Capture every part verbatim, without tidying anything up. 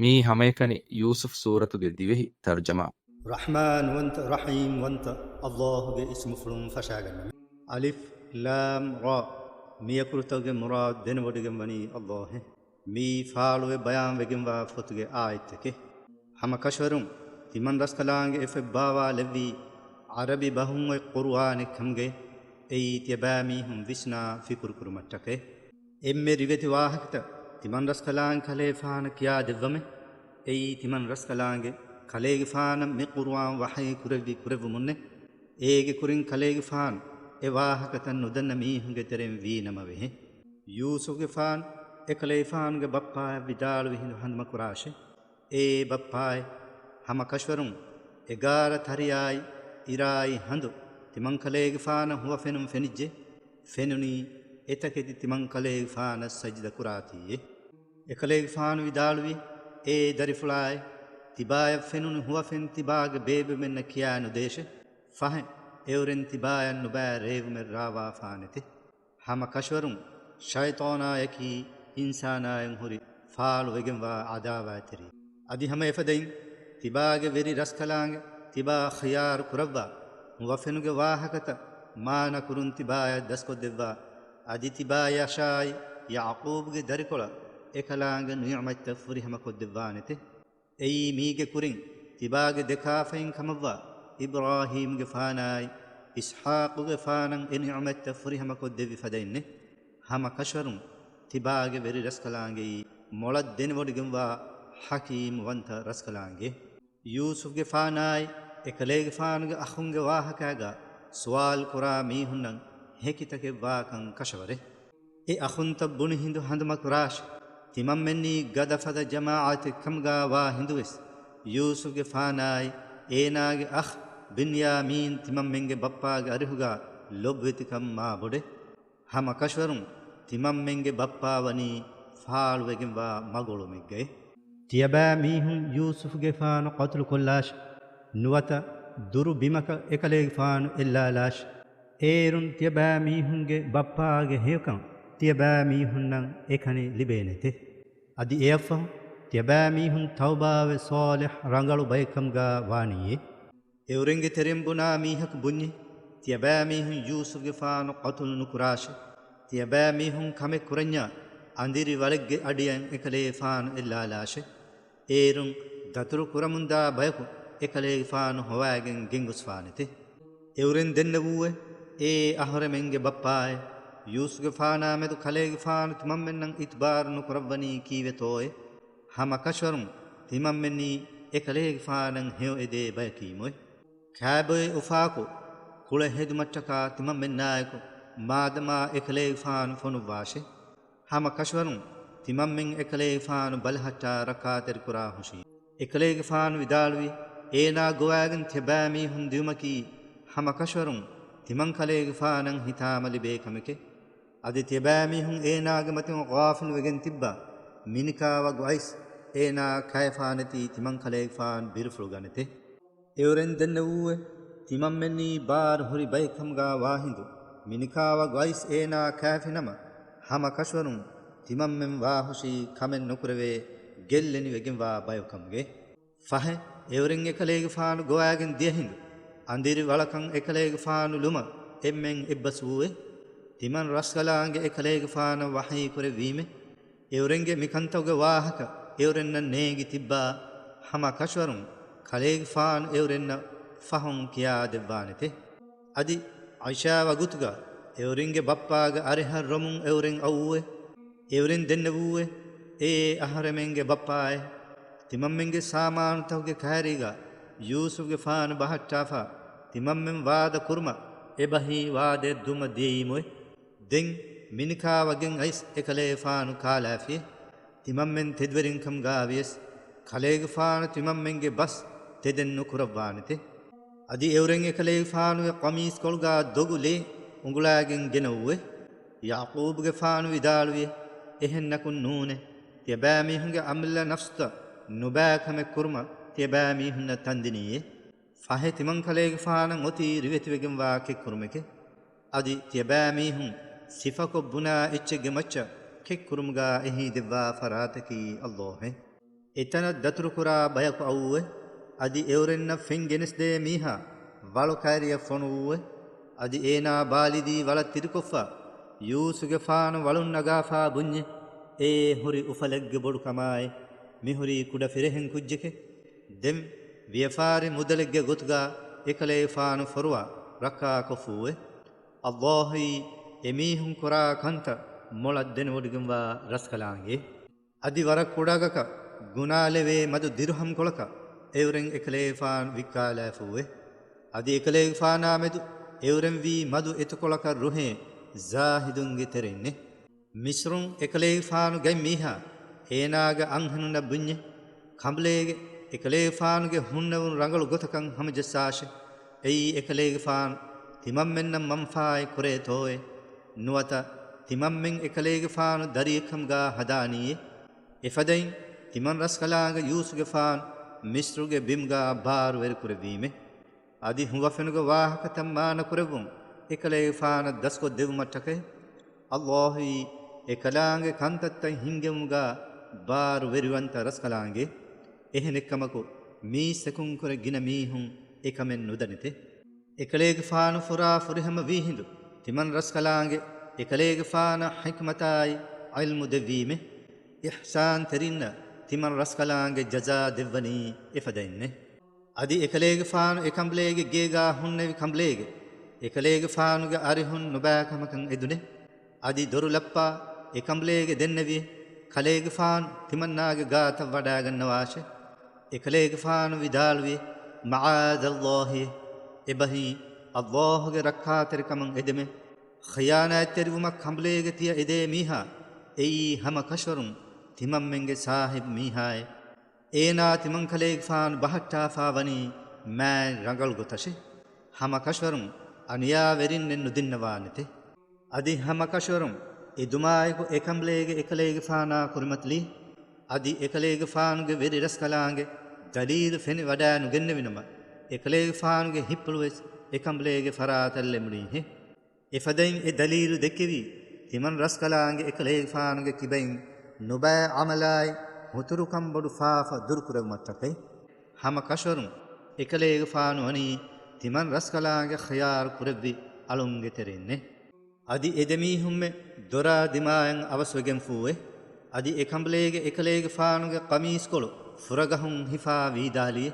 މިއީ ހަމައެކަނި ޔޫސުފް ސޫރަތުގެ ދިވެހި ތަރުޖަމާ. ރަޙްމާންވަންތަ ރަޙީމްވަންތަ އައްލާހުގެ އިސްމުފުޅުން ފަށާގަންނަމެ. އަލިފް ލާމް ރާ. މި އަކުރުތަކުގެ މުރާދު ދެނެވޮޑިގެންވަނީ އައްލާހެއް. މިއީ ފާޅުވެ ބަޔާންވެގެންވާ ފޮތުގެ އާޔަތްތަކެއް. ހަމަ ކަށަވަރުން ތިމަން ރަސްކަލާނގެ އެފެއްބާވާލެއްވީ، ޢަރަބި ބަހުން އޮތް ޤުރުއާނެއް ކަމުގައި. އެއީ ތިޔަބައިމީހުން ވިސްނާ ފިކުރު ކުރުމަށްޓަކައި. އެންމެ ރިވެތި ވާހަކަތައް ތިމަން ރަސްކަލާނގެ ކަލޭގެފާނަށް ކިޔާދެއްވަމެ. އެއީ ތިމަން ރަސްކަލާނގެ ކަލޭގެފާނަށް މި ޤުރުއާން ވަޙީ ކުރެއްވި ކުރެއްވުމުންނެ. އޭގެ ކުރިން ކަލޭގެފާނު އެ ވާހަކަތައް ނުދަންނަ މީހުންގެ ތެރެއިން ވީނަމަވެހެ. ޔޫސުފްގެފާނު އެކަލޭގެފާނުގެ ބައްޕާއަށް ވިދާޅުވި ހިނދު ހަނދުމަކުރާށެ. އޭ ބައްޕާއޭ، ހަމަ ކަށަވަރުން އެގާރަ ތަރިޔާއި އިރާއި ހަނދު ތިމަންކަލޭގެފާނަށް ހުވަފެނުން ފެނިއްޖެ. ފެނުނީ އެތަކެތި ތިމަންކަލޭގެފާނަށް ސަޖިދަ ކުރާތީއޭ. އެކަލޭގެފާނު ވިދާޅުވި، އޭ ދަރިފުޅާއޭ، ތިބާޔަށް ފެނުނު ހުވަފެން ތިބާގެ ބޭބެމެންނަށް ކިޔާ ނުދޭށެ. ފަހެ، އެއުރެން ތިބާޔަށް ނުބައި ރޭވުމެއް ރާވާފާނެތެ. ހަމަ ކަށަވަރުން ޝައިޠާނާޔަކީ އިންސާނާޔަށް ހުރި ފާޅުވެގެންވާ ޢަދާވާތެރި. އަދި ހަމަ އެފަދައިން ތިބާގެ ވެރި ރަސްކަލާނގެ ތިބާ ޚިޔާރު ކުރައްވާ، ހުވަފެނުގެ ވާހަކަތައް މާނަކުރުން ތިބާޔަށް ދަސްކޮށްދެއްވާ، އަދި ތިބާޔަށާއި ޔަޢުޤޫބުގެ ދަރިކޮޅަށް އެކަލާނގެ ނިޢުމަތްތައް ފުރިހަމަކޮށްދެއްވާނެތެ. އެއީ މީގެ ކުރިން ތިބާގެ ދެކާފައިން ކަމަށްވާ އިބްރާހީމްގެފާނާއި އިސްޙާޤުގެފާނަށް އެ ނިޢުމަތްތައް ފުރިހަމަކޮށްދެއްވި ފަދައިންނެ. ހަމަ ކަށަވަރުން ތިބާގެ ވެރި ރަސްކަލާނގެއީ މޮޅަށް ދެނެވޮޑިގެންވާ ޙަކީމް ވަންތަ ރަސްކަލާނގެ. ޔޫސުފްގެފާނާއި އެކަލޭގެފާނުގެ އަޚުންގެ ވާހަކާގާ ސުވާލު ކުރާ މީހުންނަށް ހެކިތަކެއް ވާކަން ކަށަވަރެ. އެ އަޚުންތައް ބުނި ހިނދު ހަނދުމަކުރާށި. ތިމަންމެންނީ ގަދަފަދަ ޖަމާޢަތެއް ކަމުގާ ވާ ހިނދުވެސް، ޔޫސުފްގެފާނާއި އޭނާގެ އަޚް ބިންޔާމީން ތިމަންމެންގެ ބައްޕާގެ އަރިހުގާ ލޮބުވެތިކަން މާބޮޑެ. ހަމަ ކަށަވަރުން ތިމަންމެންގެ ބައްޕާ ވަނީ ފާޅުވެގެންވާ މަގުޅުމެއްގައި. ތިޔަބައިމީހުން ޔޫސުފްގެފާނު ޤަތުލުކޮށްލާށި. ނުވަތަ ދުރު ބިމަކަށް އެކަލޭގެފާނު އެއްލާލާށި. އޭރުން ތިޔަބައިމީހުންގެ ބައްޕާގެ ހެޔޮކަން ތިޔަބައިމީހުންނަށް އެކަނި ލިބޭނެތެ. އަދި އެއަށްފަހު ތިޔަބައިމީހުން ތައުބާވެ ޞާލިޙް ރަނގަޅު ބައެއްކަމުގާ ވާނީއޭ. އެއުރެންގެ ތެރެއިން ބުނާ މީހަކު ބުންޏި، ތިޔަބައިމީހުން ޔޫސުފްގެފާނު ޤަތުލު ނުކުރާށޭ. ތިޔަބައިމީހުން ކަމެއް ކުރަންޏާ އަނދިރި ވަޅެއްގެ އަޑިއަށް އެކަލޭގެފާނު އެއްލާލާށޭ. އޭރުން ދަތުރު ކުރަމުންދާ ބަޔަކު އެކަލޭގެފާނު ހޮވާގެން ގެންގޮސްފާނެތެ. އެއުރެން ދެންނެވޫއޭ، އޭ އަހަރެމެންގެ ބައްޕާއޭ، ޔޫސުފްގެފާނާމެދު ކަލޭގެފާނު ތިމަންމެންނަށް އިތުބާރު ނުކުރައްވަނީ ކީއްވެތޯއޭ؟ ހަމަ ކަށަވަރުން ތިމަންމެންނީ އެކަލޭގެފާނަށް ހެޔޮއެދޭ ބަޔަކީމުއޭ. ކާބޮއެ އުފާކޮށް، ކުޅެ ހެދުމަށްޓަކާ ތިމަންމެންނާއެކު، މާދަމާ އެކަލޭގެފާނު ފޮނުއްވާށޭ. ހަމަ ކަށަވަރުން ތިމަންމެން އެކަލޭގެފާނު ބަލަހައްޓާ ރައްކާތެރިކުރާ ހުށީ. އެކަލޭގެފާނު ވިދާޅުވި، އޭނާ ގޮވާގެން ތިޔަބައިމީހުން ދިއުމަކީ، ހަމަ ކަށަވަރުން ތިމަން ކަލޭގެފާނަށް ހިތާމަ ލިބޭ ކަމެކޭ. އަދި ތިޔަބައިމީހުން އޭނާގެ މަތިން ޣާފިލުވެގެން ތިއްބާ، މިނިކާވަގު އައިސް އޭނާ ކައިފާނެތީ ތިމަން ކަލޭގެފާނު ބިރުފުޅު ގަނެތެ. އެއުރެން ދެންނެވޫއޭ، ތިމަންމެންނީ ބާރު ހުރި ބައެއްކަމުގާ ވާހިނދު، މިނިކާވަގު އައިސް އޭނާ ކާފިނަމަ، ހަމަ ކަށަވަރުން ތިމަންމެން ވާހުށީ ކަމެއް ނުކުރެވޭ ގެއްލެނިވެގެންވާ ބަޔަކު ކަމުގައި. ފަހެ، އެއުރެން އެކަލޭގެފާނު ގޮވާގެން ދިޔަހިނދު، އަނދިރި ވަޅަކަށް އެކަލޭގެފާނު ލުމަށް އެންމެން އެއްބަސްވޫއޭ. ތިމަން ރަސްކަލާނގެ އެކަލޭގެފާނަށް ވަޙީ ކުރެއްވީމޭ. އެއުރެންގެ މިކަންތަކުގެ ވާހަކަ އެއުރެންނަށް ނޭނގި ތިއްބާ، ހަމަ ކަށަވަރުން ކަލޭގެފާނު އެއުރެންނަށް ފަހުން ކިޔާދެއްވާނެތެ. އަދި އިޝާ ވަގުތުގަ އެއުރެންގެ ބައްޕާގެ އަރިހަށް ރޮމުން އެއުރެން އައުއެވެ. އެއުރެން ދެންނެވޫއެވެ. އޭ އަހަރެމެންގެ ބައްޕާއޭ، ތިމަންމެންގެ ސާމާނުތަކުގެ ކައިރީގަ ޔޫސުފްގެފާނު ބަހައްޓާފަ، ތިމަންމެން ވާދަ ކުރުމަށް އެބަހީ ވާދައަށް ދުމަށް ދިޔައީމުއެވެ. ދެން މިނިކާވަގެން އައިސް އެކަލޭފާނު ކާލާފިއެވެ. ތިމަންމެން ތެދުވެރިންކަމުގާވިޔަސް، ކަލޭގެފާނު ތިމަންމެންގެ ބަސް ތެދެއް ނުކުރައްވާނެތެ. އަދި އެއުރެން އެކަލޭގެފާނުގެ ޤަމީސްކޮޅުގާ ދޮގު ލޭ އުނގުޅާގެން ގެނައުއެވެ. ޔަޢުޤޫބުގެފާނު ވިދާޅުވިއެވެ. އެހެންނަކުން ނޫނޭ، ތިޔަބައިމީހުންގެ އަމިއްލަ ނަފްސުތައް ނުބައި ކަމެއް ކުރުމަށް ތިޔަބައިމީހުންނަށް ތަންދިނީއެވެ. ފަހެ ތިމަން ކަލޭގެފާނަށް އޮތީ ރިވެތިވެގެންވާ ކެއްކުރުމެކެވެ. އަދި ތިޔަބައިމީހުން ސިފަކޮށް ބުނާ އެއްޗެއްގެ މައްޗަށް ކެއްކުރުމުގާ އެހީދެއްވާ ފަރާތަކީ އައްލާހެވެ. އެތަނަށް ދަތުރުކުރާ ބަޔަކު އައުއެވެ. އަދި އެއުރެންނަށް ފެން ގެނެސްދޭ މީހާ ވަޅު ކައިރިއަށް ފޮނުއްވެވެ. އަދި އޭނާ ބާލިދީ ވަޅަށް ތިރިކޮށްފަ، ޔޫސުގެފާނު ވަޅުން ނަގާފާ ބުންޏެ، އޭ ހުރި އުފަލެއްގެ ބޮޑުކަމާއި، މިހުރީ ކުޑަ ފިރެހެން ކުއްޖެކޭ. ދެން ވިޔަފާރި މުދަލެއްގެ ގޮތުގަ އެކަލޭގެފާނު ފޮރުވާ ރައްކާކޮށްފޫއެވެ. އައްލާހުއީ އެމީހުން ކުރާ ކަންތައް މޮޅަށް ދެނެވޮޑިގެންވާ ރަސްކަލާނގެ. އަދި ވަރަށް ކުޑަގަކަށް ގުނާލެވޭ މަދު ދިރުހަމްކޮޅަކަށް އެއުރެން އެކަލޭގެފާނު ވިއްކާލާފޫއެވެ. އަދި އެކަލޭގެފާނާމެދު އެއުރެންވީ މަދު އެތުކޮޅަކަށް ރުހޭ ޒާހިދުންގެ ތެރެއިންނޭ. މިސްރުން އެކަލޭގެފާނު ގަތް މީހާ އޭނާގެ އަންހެނުންނަށް ބުންޏެ، ކަނބުލޭގެ އެކަލޭގެފާނުގެ ހުންނެވުން ރަނގަޅު ގޮތަކަށް ހަމަޖައްސާށޭ. އެއީ އެކަލޭގެފާނު ތިމަންމެންނަށް މަންފާއެއް ކުރޭތޯއޭ؟ ނުވަތަ ތިމަންމެން އެކަލޭގެފާނު ދަރިއެއްކަމުގަ ހަދާނީއޭ؟ އެފަދައިން ތިމަން ރަސްކަލާނގެ ޔޫސުގެފާނު މިސްރުގެ ބިމުގަ ބާރުވެރިކުރެއްވީމޭ. އަދި ހުވަފެނުގެ ވާހަކަތައް މާނަކުރެއްވުން އެކަލޭގެފާނަށް ދަސްކޮށްދެއްވުމަށްޓަކައި، އައްލާހުއީ އެކަލާނގެ ކަންތައްތައް ހިންގެވުމުގަ ބާރުވެރިވަންތަ ރަސްކަލާނގެ. އެހެނެއްކަމަކު، މީސްތަކުންކުރެ ގިނަ މީހުން އެކަމެއް ނުދަނެތެ. އެކަލޭގެފާނު ފުރާ ފުރިހަމަ ވީހިނދު ތިމަން ރަސްކަލާނގެ އެކަލޭގެފާނަށް ޙިކްމަތާއި ޢިލްމު ދެއްވީމެ. އިޙްސާންތެރިންނަށް ތިމަން ރަސްކަލާނގެ ޖަޒާ ދެއްވަނީ އެފަދައިންނޭ. އަދި އެކަލޭގެފާނު އެކަނބުލޭގެ ގޭގާ ހުންނެވި ކަނބުލޭގެ އެކަލޭގެފާނުގެ އަރިހުން ނުބައިކަމަކަށް އެދުނެ. އަދި ދޮރު ލައްޕާ އެކަނބުލޭގެ ދެންނެވި، ކަލޭގެފާނު ތިމަންނާގެ ގާތަށް ވަޑާގަންނަވާށޭ. އެކަލޭގެފާނު ވިދާޅުވި، މަޢާޛައްލާހި، އެބަހީ އައްލާހުގެ ރައްކާތެރިކަމަށް އެދެމެ. ޚިޔާނާތްތެރިވުމަށް ކަނބުލޭގެ ތިޔަ އެދޭ މީހާ އެއީ ހަމަ ކަށަވަރުން ތިމަންމެންގެ ސާހިބު މީހާއޭ. އޭނާ ތިމަންކަލޭގެފާނު ބަހައްޓާފާ ވަނީ މާތް ރަނގަޅު ގޮތަށޭ. ހަމަ ކަށަވަރުން އަނިޔާވެރިންނެއް ނުދިންނަވާނެތެ. އަދި ހަމަ ކަށަވަރުން އެދުމާއެކު އެކަނބުލޭގެ އެކަލޭގެފާނާ ކުރިމަތިލީ. އަދި އެކަލޭގެފާނުގެ ވެރި ރަސްކަލާނގެ ދަލީލު ފެނި ވަޑާ ނުގެންނެވިނަމަ، އެކަލޭގެފާނުގެ ހިތްޕުޅުވެސް އެކަނބުލޭގެ ފަރާތަށް ލެމުނީހެ. އެފަދައިން އެ ދަލީލު ދެއްކެވީ، ތިމަން ރަސްކަލާނގެ އެކަލޭގެފާނުގެ ކިބައިން ނުބައި ޢަމަލާއި ހުތުރުކަންބޮޑު ފާފަ ދުރުކުރެއްވުމަށްޓަކައި. ހަމަ ކަށަވަރުން އެކަލޭގެފާނު ވަނީ ތިމަން ރަސްކަލާނގެ ޚިޔާރު ކުރެއްވި އަޅުންގެ ތެރެއިންނޭ. އަދި އެދެމީހުންމެ ދޮރާ ދިމާއަށް އަވަސްވެގެންފޫއެ. އަދި އެކަނބުލޭގެ އެކަލޭގެފާނުގެ ޤަމީސްކޮޅު ފުރަގަހުން ހިފާ ވީދާލިއެ.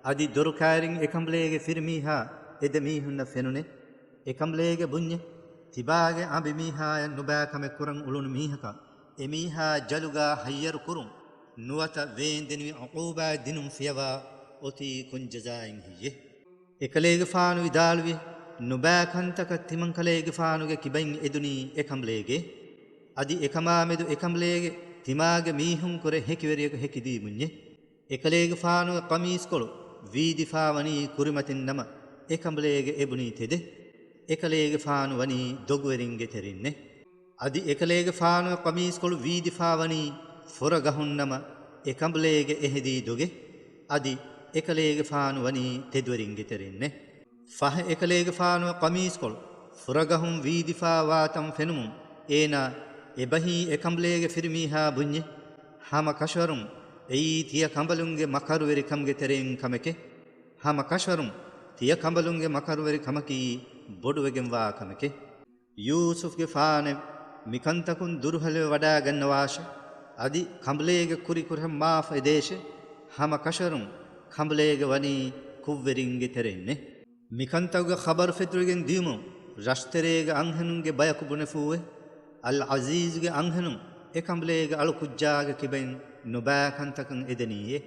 އަދި ދޮރުކައިރިން އެކަނބުލޭގެ ފިރިމީހާ އެދެމީހުންނަށް ފެނުނެ. އެކަނބުލޭގެ ބުންޏެ، ތިބާގެ އަނބިމީހާޔަށް ނުބައިކަމެއް ކުރަން އުޅުނު މީހަކަށް އެމީހާ ޖަލުގާ ހައްޔަރު ކުރުން، ނުވަތަ ވޭންދެނިވި ޢުޤޫބާތް ދިނުން ފިޔަވާ އޮތީ ކޮން ޖަޒާއެއް ހެއްޔެ؟ އެކަލޭގެފާނު ވިދާޅުވި، ނުބައި ކަންތަކަށް ތިމަންކަލޭގެފާނުގެ ކިބައިން އެދުނީ އެކަނބުލޭގެ. އަދި އެކަމާމެދު އެކަނބުލޭގެ ތިމާގެ މީހުންކުރެ ހެކިވެރިޔަކު ހެކިދީ ބުންޏެ. އެކަލޭގެފާނުގެ ޤަމީސްކޮޅު ވީދިފާ ވަނީ ކުރިމަތިން ނަމަ، އެކަނބުލޭގެ އެބުނީ ތެދެއް. އެކަލޭގެފާނު ވަނީ ދޮގުވެރިންގެ ތެރެއިންނެއް. އަދި އެކަލޭގެފާނުގެ ޤަމީސްކޮޅު ވީދިފާ ވަނީ ފުރަގަހުން ނަމަ، އެކަނބުލޭގެ އެހެދީ ދޮގެއް. އަދި އެކަލޭގެފާނު ވަނީ ތެދުވެރިންގެ ތެރެއިންނެއް. ފަހެ އެކަލޭގެފާނުގެ ޤަމީސްކޮޅު ފުރަގަހުން ވީދިފާ ވާތަން ފެނުމުން އޭނާ އެބަހީ އެކަނބުލޭގެ ފިރިމީހާ ބުންޏެ، ހަމަ ކަށަވަރުން އެއީ ތިޔަ ކަނބަލުންގެ މަކަރުވެރިކަމުގެ ތެރެއިން ކަމެކޭ. ހަމަ ކަށަވަރުން ތިޔަ ކަނބަލުންގެ މަކަރުވެރި ކަމަކީ ބޮޑުވެގެންވާ ކަމެކޭ. ޔޫސުފްގެފާނެ، މިކަންތަކުން ދުރުހެލިވެވަޑާގަންނަވާށެ. އަދި ކަނބުލޭގެ ކުރި ކުރިހަމަވާފަ އެދޭށެ. ހަމަ ކަށަވަރުން ކަނބުލޭގެ ވަނީ ކުށްވެރިންގެ ތެރެއިންނެއް. މިކަންތަކުގެ ޚަބަރު ފެތުރިގެން ދިޔުމުން ރަށްތެރޭގެ އަންހެނުންގެ ބަޔަކު ބުނެފޫއެވެ. އަލް ޢަޒީޒުގެ އަންހެނުން އެކަނބުލޭގެ އަޅުކުއްޖާގެ ކިބައިން ނުބައި ކަންތަކަށް އެދެނީއޭ.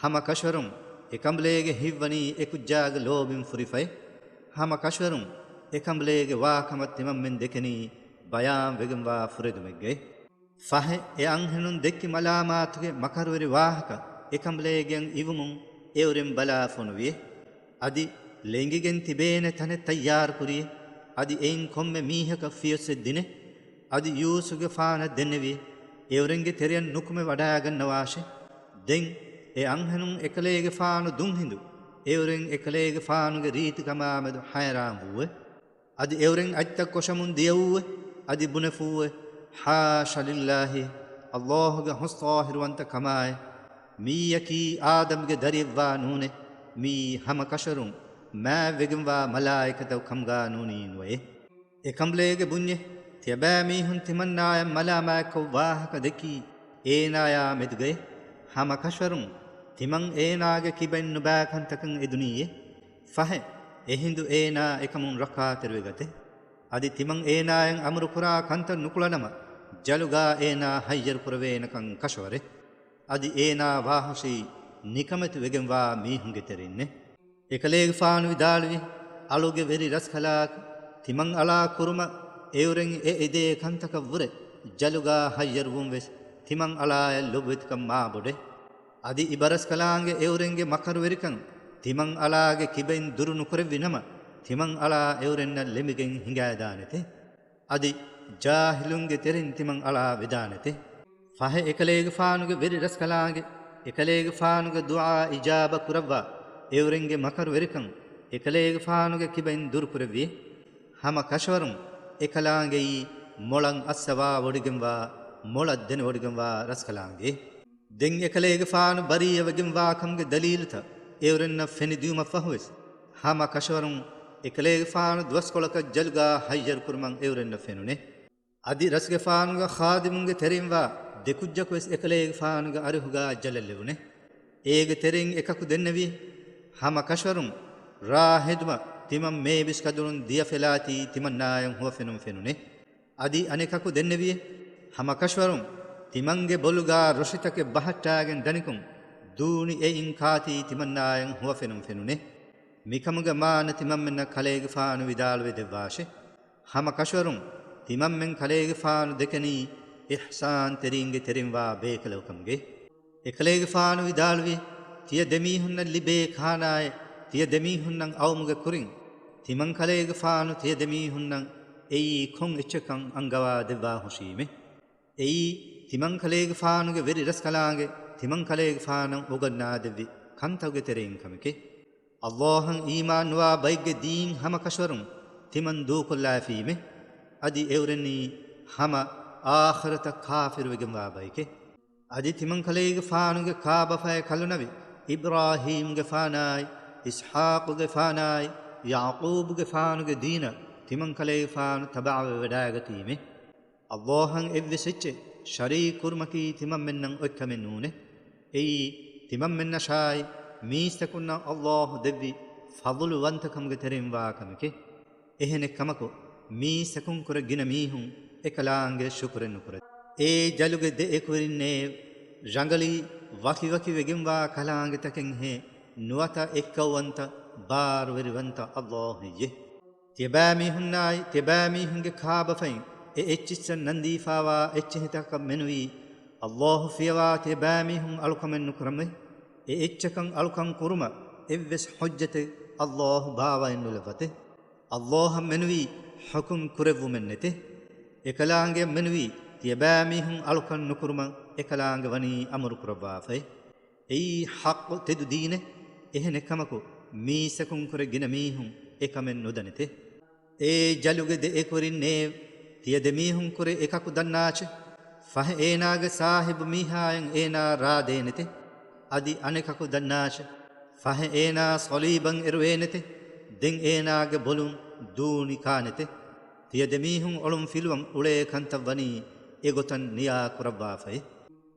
ހަމަ ކަށަވަރުން އެކަނބުލޭގެ ހިތްވަނީ އެކުއްޖާގެ ލޯބިން ފުރިފައި. ހަމަ ކަށަވަރުން އެކަނބުލޭގެ ވާކަމަށް ތިމަންމެން ދެކެނީ ބަޔާންވެގެންވާ ފުރެދުމެއްގައި. ފަހެ އެ އަންހެނުން ދެއްކި މަލާމާތުގެ މަކަރުވެރި ވާހަކަ އެކަނބުލޭގެއަށް އިވުމުން އެއުރެން ބަލާ ފޮނުވިއެ. އަދި ލެނގިގެން ތިބޭނެ ތަނެއް ތައްޔާރުކުރިއެ. އަދި އެއިން ކޮންމެ މީހަކަށް ފިޔަސްއެއް ދިނެ. އަދި ޔޫސުފްގެފާނަށް ދެންނެވިއެ. އެއުރެންގެ ތެރެއަށް ނުކުމެ ވަޑާގަންނަވާށެ. ދެން އެ އަންހެނުން އެކަލޭގެފާނު ދުންހިނދު އެއުރެން އެކަލޭގެފާނުގެ ރީތިކަމާމެދު ހައިރާންވޫއެ. އަދި އެއުރެން އަތްތައް ކޮށަމުން ދިޔައޫއެ. އަދި ބުނެފޫއެވެ. ޙާޝަ ލިއްލާހި، އައްލާހުގެ ހުސް ޠާހިރުވަންތަ ކަމާއެ. މިއީއަކީ އާދަމްގެ ދަރިއެއްވާ ނޫނޭ. މިއީ ހަމަ ކަށަވަރުން މާތްވެގެންވާ މަލާއިކަތަކު ކަމުގާ ނޫނީ ނުވައޭ. އެކަނބުލޭގެ ބުންޏޭ، ތިޔަބައިމީހުން ތިމަންނާޔަށް މަލާމާތްކޮށް ވާހަކަ ދެއްކީ އޭނާޔާ މެދުގައޭ. ހަމަ ކަށަވަރުން ތިމަން އޭނާގެ ކިބައިން ނުބައި ކަންތަކަށް އެދުނީއޭ. ފަހެ، އެހިނދު އޭނާ އެކަމުން ރައްކާތެރިވެގަތޭ. އަދި ތިމަން އޭނާޔަށް އަމުރުކުރާ ކަންތައް ނުކުޅަނަމަ، ޖަލުގާ އޭނާ ހައްޔަރުކުރެވޭނެކަން ކަށަވަރޭ. އަދި އޭނާ ވާހުށީ ނިކަމެތި ވެގެންވާ މީހުންގެ ތެރެއިންނޭ. އެކަލޭގެފާނު ވިދާޅުވި، އަޅުގެ ވެރި ރަސްކަލާކޮ، ތިމަން އަޅާ ކުރުމަށް އެއުރެން އެ އެދޭ ކަންތަކަށްވުރެ ޖަލުގާ ހައްޔަރުވުން ވެސް ތިމަން އަޅާޔަށް ލޮބުވެތިކަން މާބޮޑޭ. އަދި އިބަރަސްކަލާނގެ އެއުރެންގެ މަކަރުވެރިކަން ތިމަން އަޅާގެ ކިބައިން ދުރު ނުކުރެއްވި ނަމަ، ތިމަން އަޅާ އެއުރެންނަށް ލެމިގެން ހިނގާދާނެތޭ. އަދި ޖާހިލުންގެ ތެރެއިން ތިމަން އަޅާ ވެދާނެތޭ. ފަހެ އެކަލޭގެފާނުގެ ވެރި ރަސްކަލާނގެ، އެކަލޭގެފާނުގެ ދުޢާ އިޖާބަ ކުރައްވާ އެއުރެންގެ މަކަރުވެރިކަން އެކަލޭގެފާނުގެ ކިބައިން ދުރުކުރެއްވި. ހަމަ ކަށަވަރުން އެކަލާނގެއީ މޮޅަށް އައްސަވާވޮޑިގެންވާ، މޮޅަށް ދެނެވޮޑިގެންވާ ރަސްކަލާނގެ. ދެން އެކަލޭގެފާނު ބަރީއަވެގެންވާކަމުގެ ދަލީލުތައް އެއުރެންނަށް ފެނިދިއުމަށްފަހުވެސް، ހަމަ ކަށަވަރުން އެކަލޭގެފާނު ދުވަސްކޮޅަކަށް ޖަލުގާ ހައްޔަރުކުރުމަށް އެއުރެންނަށް ފެނުނޭ. އަދި ރަސްގެފާނުގެ ޚާދިމުންގެ ތެރެއިންވާ ދެކުއްޖަކުވެސް އެކަލޭގެފާނުގެ އަރިހުގާ ޖަލަށް ލެވުނޭ. އޭގެ ތެރެއިން އެކަކު ދެންނެވި، ހަމަ ކަށަވަރުން ރާ ހެދުމަށް ތިމަން މޭބިސް ކަދުރުން ދިޔަފެލާތީ ތިމަންނާޔަށް ހުވަފެނުން ފެނުނޭ. އަދި އަނެކަކު ދެންނެވިއޭ، ހަމަ ކަށަވަރުން ތިމަންގެ ބޮލުގާ ރޮށިތަކެއް ބަހައްޓާގެން ދަނިކޮށް ދޫނި އެއިން ކާތީ ތިމަންނާޔަށް ހުވަފެނުން ފެނުނޭ. މިކަމުގެ މާނަ ތިމަންމެންނަށް ކަލޭގެފާނު ވިދާޅުވެ ދެއްވާށޭ. ހަމަ ކަށަވަރުން ތިމަންމެން ކަލޭގެފާނު ދެކެނީ އިޙްސާންތެރީންގެ ތެރެއިންވާ ބޭކަލަކު ކަމުގައި. އެކަލޭގެފާނު ވިދާޅުވި، ތިޔަ ދެމީހުންނަށް ލިބޭ ކާނާއެއް ތިޔަ ދެމީހުންނަށް އައުމުގެ ކުރިން، ތިމަން ކަލޭގެފާނު ތިޔަ ދެމީހުންނަށް އެއީ ކޮން އެއްޗެއްކަން އަންގަވާ ދެއްވާ ހުށީމެ. އެއީ، ތިމަން ކަލޭގެފާނުގެ ވެރި ރަސްކަލާނގެ ތިމަން ކަލޭގެފާނަށް އުގަންނާ ދެއްވި ކަންތަކުގެ ތެރެއިން ކަމެކޭ. އައްލާހަށް އީމާންނުވާ ބައެއްގެ ދީން ހަމަ ކަށަވަރުން ތިމަން ދޫކޮށްލާފީމެ. އަދި އެއުރެންނީ ހަމަ އާޚިރަތަށް ކާފިރުވެގެންވާ ބައެކޭ. އަދި ތިމަން ކަލޭގެފާނުގެ ކާބަފަޔަށް ކަލުނަވި އިބްރާހީމްގެފާނާއި، އިސްޙާޤުގެފާނާއި، ޔަޢުޤޫބުގެފާނުގެ ދީނަށް ތިމަން ކަލޭގެފާނު ތަބަޢަވެވަޑައިގަތީމެ. އައްލާހަށް އެއްވެސް އެއްޗެއް ޝަރީކު ކުރުމަކީ ތިމަންމެންނަށް އޮތްކަމެއް ނޫނޭ. އެއީ، ތިމަންމެންނަށާއި މީސްތަކުންނަށް އައްލާހު ދެއްވި ފަޟުލުވަންތަކަމުގެ ތެރެއިންވާ ކަމެކޭ. އެހެނެއްކަމަކު، މީސްތަކުންކުރެ ގިނަ މީހުން އެކަލާނގެ ޝުކުރެއް ނުކުރޭ. އޭ ޖަލުގެ ދެ އެކުވެރިންނޭ، ރަނގަޅީ ވަކިވަކިވެގެންވާ ކަލާނގެތަކެއްހޭ، ނުވަތަ އެއްކައުވަންތަ، ބާރުވެރިވަންތަ އައްލާހުއްޔޭ. ތިޔަބައިމީހުންނާއި، ތިޔަބައިމީހުންގެ ކާބަފައިން އެ އެއްޗިއްސަށް ނަންދީފާވާ އެއްޗިހިތަކަށް މެނުވީ، އައްލާހު ފިޔަވާ ތިޔަބައިމީހުން އަޅުކަމެއް ނުކުރަމޭ. އެ އެއްޗަކަށް އަޅުކަން ކުރުމަށް އެއްވެސް ޙުއްޖަތެއް އައްލާހު ބާވައެއް ނުލައްވަތޭ. އައްލާހަށް މެނުވީ ޙުކުމް ކުރެއްވުމެއް ނެތޭ. އެކަލާނގެއަށް މެނުވީ ތިޔަބައިމީހުން އަޅުކަން ނުކުރުމަށް އެކަލާނގެ ވަނީ އަމުރު ކުރައްވާފައި. އެއީ ޙައްޤު ތެދު ދީނެއް. އެހެނެއްކަމަކު، މީސްތަކުންކުރެ ގިނަ މީހުން އެކަމެއް ނުދަނެތެ. އޭ ޖަލުގެ ދެ އެކުވެރިންނޭ، ތިޔަ ދެމީހުންކުރެ އެކަކު ދަންނާށެ. ފަހެ އޭނާގެ ސާހިބު މީހާއަށް އޭނާ ރާދޭނެތެ. އަދި އަނެކަކު ދަންނާށެ. ފަހެ އޭނާ ޞަލީބަށް އެރުވޭނެތެ. ދެން އޭނާގެ ބޮލުން ދޫނި ކާނެތެ. ތިޔަ ދެމީހުން އޮޅުން ފިލުވަން އުޅޭ ކަންތައް ވަނީ އެގޮތަށް ނިޔާ ކުރައްވާފައި.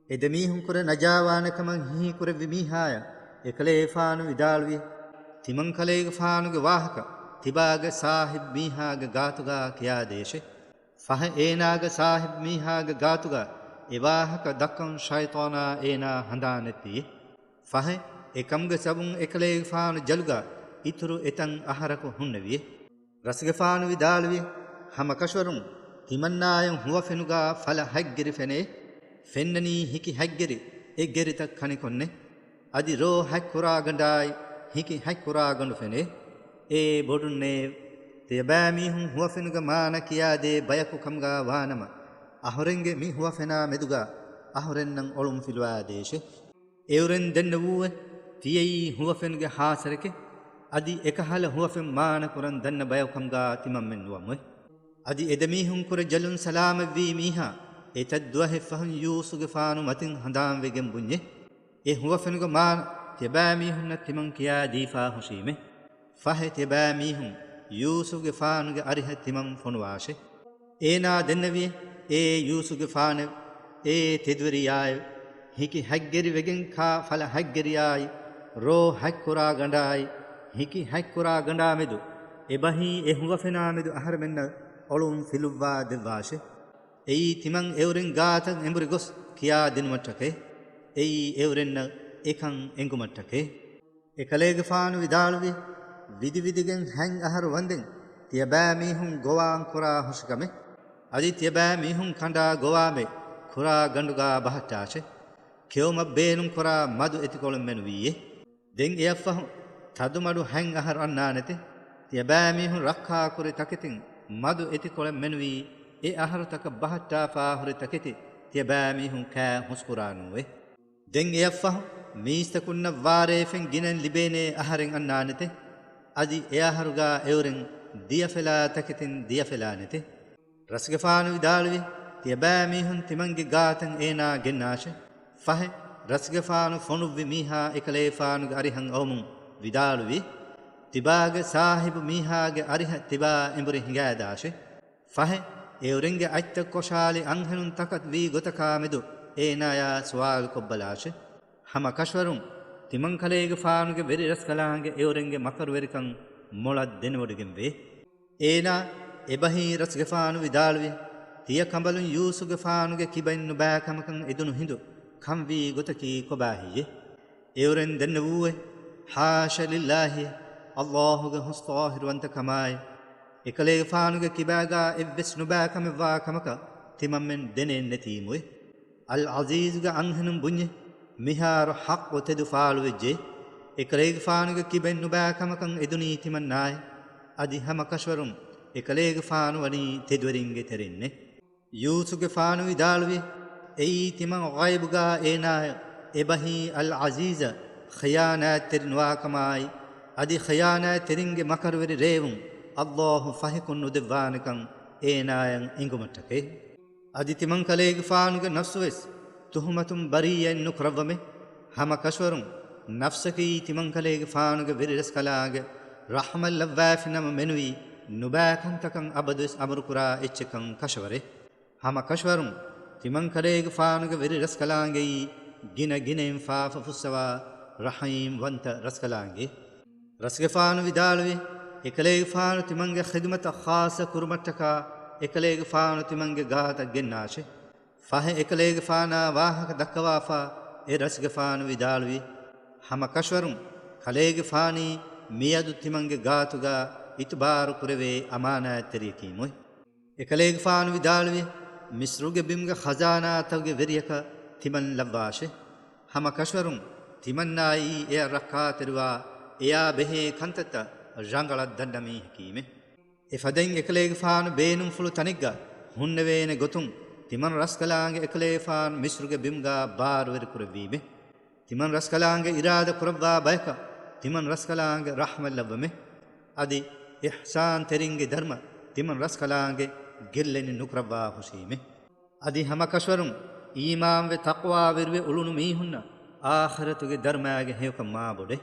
އެ ދެމީހުންކުރެ ނަޖާވާނެކަމަށް ހީކުރެއްވި މީހާޔަށް އެކަލޭގެފާނު ވިދާޅުވި، ތިމަންކަލޭގެފާނުގެ ވާހަކަ ތިބާގެ ސާހިބް މީހާގެ ގާތުގާ ކިޔާދޭށެ. ފަހެ އޭނާގެ ސާހިބް މީހާގެ ގާތުގާ އެ ވާހަކަ ދައްކަން ޝައިޠާނާ އޭނާ ހަނދާން ނެއްޓި. ފަހެ އެކަމުގެ ސަބަބުން އެކަލޭގެފާނު ޖަލުގާ އިތުރު އެތަން އަހަރަކު ހުންނެވިއެ. ރަސްގެފާނު ވިދާޅުވި، ހަމަކަށަވަރުން ތިމަންނާޔަށް ހުވަފެނުގާ ފަލަ ހަތް ގެރި ފެނޭ. ފެންނަނީ ހިކި ހަތް ގެރި، އެއް ގެރިތައް ކަނިކޮންނެ. އަދި ރޯ ހަތް ކުރާގަނޑާއި ހިކި ހަތް ކުރާގަނޑު ފެނޭ. އޭ ބޮޑުންނޭ، ތިޔަބައިމީހުން ހުވަފެނުގެ މާނަ ކިޔާދޭ ބަޔަކު ކަމުގާ ވާނަމަ، އަހުރެންގެ މި ހުވަފެނާ މެދުގާ އަހުރެންނަށް އޮޅުން ފިލުވާދޭށެ. އެއުރެން ދެންނެވޫއެ، ތިޔައީ ހުވަފެންގެ ހާސަރެކެ. އަދި އެކަހަލަ ހުވަފެން މާނަކުރަން ދަންނަ ބަޔަކު ކަމުގާ ތިމަންމެން ނުވަމުއެ. އަދި އެދެމީހުންކުރެ ޖަލުން ސަލާމަތްވީ މީހާ އެތައް ދުވަހެއް ފަހުން ޔޫސުގެފާނު މަތިން ހަނދާންވެގެން ބުންޏެ. އެ ހުވަފެނުގެ މާނަ ތިޔަބައިމީހުންނަށް ތިމަން ކިޔާ ދީފާ ހުށީމެ. ފަހެ ތިޔަބައިމީހުން ޔޫސުފްގެފާނުގެ އަރިހަށް ތިމަން ފޮނުވާށެ. އޭނާ ދެންނެވި، އޭ ޔޫސުފްގެފާނެވެ! އޭ ތެދުވެރިޔާއެވެ! ހިކި ހަތްގެރި ވެގެން ކާ ފަލަ ހަތްގެރިޔާއި، ރޯ ހަތްކުރާ ގަނޑާއި، ހިކި ހަތްކުރާ ގަނޑާ މެދު، އެބަހީ އެ ހުވަފެނާ މެދު އަހަރެމެންނަށް އޮޅުން ފިލުއްވާ ދެއްވާށެ. އެއީ ތިމަން އެއުރެން ގާތަށް އެނބުރި ގޮސް ކިޔާ ދިނުމަށްޓަކައި. އެއީ އެއުރެންނަށް އެކަން އެނގުމަށްޓަކައި. އެކަލޭގެފާނު ވިދާޅުވި، ވިދިވިދިގެން ހަތް އަހަރު ވަންދެން ތިޔަބައިމީހުން ގޮވާން ކުރާ ހުށިކަމެއް. އަދި ތިޔަބައިމީހުން ކަނޑާ ގޮވާމެ ކުރާ ގަނޑުގާ ބަހައްޓާށެ. ކެއުމަށް ބޭނުން ކުރާ މަދު އެތިކޮޅެއް މެނުވީއޭ. ދެން އެއަށްފަހު ތަދުމަޑު ހަތް އަހަރު އަންނާނެތެ. ތިޔަބައިމީހުން ރައްކާކުރި ތަކެތިން މަދު އެތިކޮޅެއް މެނުވީ، އެ އަހަރުތަކަށް ބަހައްޓާފާ ހުރި ތަކެތި ތިޔަބައިމީހުން ކާ ހުސްކުރާނޫއޭ. ދެން އެއަށްފަހު މީސްތަކުންނަށް ވާރޭފެން ގިނައިން ލިބޭނޭ އަހަރެއް އަންނާނެތެ. އަދި އެ އަހަރުގާ އެއުރެން ދިޔަފެލާ ތަކެތިން ދިޔަފެލާނެތެ. ރަސްގެފާނު ވިދާޅުވި، ތިޔަބައިމީހުން ތިމަންގެ ގާތަށް އޭނާ ގެންނާށެ. ފަހެ، ރަސްގެފާނު ފޮނުއްވި މީހާ އެކަލޭގެފާނުގެ އަރިހަށް އައުމުން ވިދާޅުވި، ތިބާގެ ސާހިބު މީހާގެ އަރިހަށް ތިބާ އެނބުރި ހިނގާދާށެ. ފަހެ، އެއުރެންގެ އަތްތައް ކޮށާލި އަންހެނުން ތަކަށް ވީ ގޮތަކާ މެދު އޭނާޔާ ސުވާލު ކޮށްބަލާށެ. ހަމަ ކަށަވަރުން ތިމަންކަލޭގެފާނުގެ ވެރި ރަސްކަލާނގެ އެއުރެންގެ މަކަރުވެރިކަން މޮޅަށް ދެނެވޮޑިގެންވޭ. އޭނާ އެބަހީ ރަސްގެފާނު ވިދާޅުވި، ތިޔަ ކަނބަލުން ޔޫސުގެފާނުގެ ކިބައިން ނުބައިކަމަކަށް އެދުނު ހިނދު ކަންވީ ގޮތަކީ ކޮބާހެއްޔޭ؟ އެއުރެން ދެންނެވޫއޭ، ހާޝަ ލިއްލާހި، އައްލާހުގެ ހުސް ޠާހިރުވަންތަކަމާއި، އެކަލޭގެފާނުގެ ކިބާގާ އެއްވެސް ނުބައިކަމެއްވާ ކަމަކަށް ތިމަންމެން ދެނެއްނެތީމުއޭ. އަލް ޢަޒީޒުގެ އަންހެނުން ބުންޏެ، މިހާރު ޙައްޤު ތެދު ފާޅުވެއްޖެ. އެކަލޭގެފާނުގެ ކިބައިން ނުބައިކަމަކަށް އެދުނީ ތިމަންނާއޭ. އަދި ހަމަ ކަށަވަރުން އެކަލޭގެފާނު ވަނީ ތެދުވެރިންގެ ތެރެއިންނޭ. ޔޫސުގެފާނު ވިދާޅުވި، އެއީ ތިމަން ޣައިބުގާ އޭނާޔަށް އެބަހީ އަލް ޢަޒީޒަށް ޚިޔާނާތްތެރި ނުވާކަމާއި، އަދި ޚިޔާނާތްތެރިންގެ މަކަރުވެރި ރޭވުން އައްލާހު ފަހިކޮށް ނުދެއްވާނެކަން އޭނާޔަށް އެނގުމަށްޓަކައި. އަދި ތިމަންކަލޭގެފާނުގެ ނަފްސުވެސް ތުހުމަތުން ބަރީއަތް ނުކުރައްވަމެ. ހަމަ ކަށަވަރުން ނަފްސަކީ ތިމަންކަލޭގެފާނުގެ ވެރިރަސްކަލާނގެ ރަޙްމަތް ލައްވާފިނަމަ މެނުވީ ނުބައިކަންތަކަށް އަބަދުވެސް އަމުރުކުރާ އެއްޗެއްކަން ކަށަވަރޭ. ހަމަ ކަށަވަރުން ތިމަންކަލޭގެފާނުގެ ވެރިރަސްކަލާނގެއީ ގިނަ ގިނައިން ފާފަ ފުއްސަވާ ރަޙީމްވަންތަ ރަސްކަލާނގެ. ރަސްގެފާނު ވިދާޅުވި، އެކަލޭގެފާނު ތިމަންގެ ޚިދުމަތަށް ޚާއްޞަ ކުރުމަށްޓަކާ އެކަލޭގެފާނު ތިމަންގެ ގާތަށް ގެންނާށެ. ފަހެ އެކަލޭގެފާނާ ވާހަކަ ދައްކަވާފާ އެ ރަސްގެފާނު ވިދާޅުވި، ހަމަ ކަށަވަރުން ކަލޭގެފާނީ މިއަދު ތިމަންގެ ގާތުގާ އިތުބާރު ކުރެވޭ އަމާނާތްތެރިޔަކީމުއް. އެކަލޭގެފާނު ވިދާޅުވި، މިސްރުގެ ބިމުގެ ޚަޒާނާތަކުގެ ވެރިޔަކަށް ތިމަން ލައްވާށެ. ހަމަ ކަށަވަރުން ތިމަންނާއީ އެއަށް ރައްކާތެރިވާ އެޔާ ބެހޭ ކަންތައްތައް ރަނގަޅަށް ދަންނަ މީހަކީމެ. އެފަދައިން އެކަލޭގެފާނު ބޭނުންފުޅު ތަނެއްގަ ހުންނެވޭނެ ގޮތުން ތިމަން ރަސްކަލާނގެ އެކަލޭގެފާނު މިސްރުގެ ބިމުގާ ބާރުވެރި ކުރެއްވީމެ. ތިމަން ރަސްކަލާނގެ އިރާދަ ކުރައްވާ ބަޔަކަށް ތިމަން ރަސްކަލާނގެ ރަޙްމަތް ލައްވަމެ. އަދި އިޙްސާންތެރިންގެ ދަރުމަ ތިމަން ރަސްކަލާނގެ ގެއްލެނި ނުކުރައްވާ ހުށީމެ. އަދި ހަމަ ކަށަވަރުން އީމާންވެ ތަޤްވާވެރިވެ އުޅުނު މީހުންނަށް އާޚިރަތުގެ ދަރުމައިގެ ހެޔޮކަން މާބޮޑެ.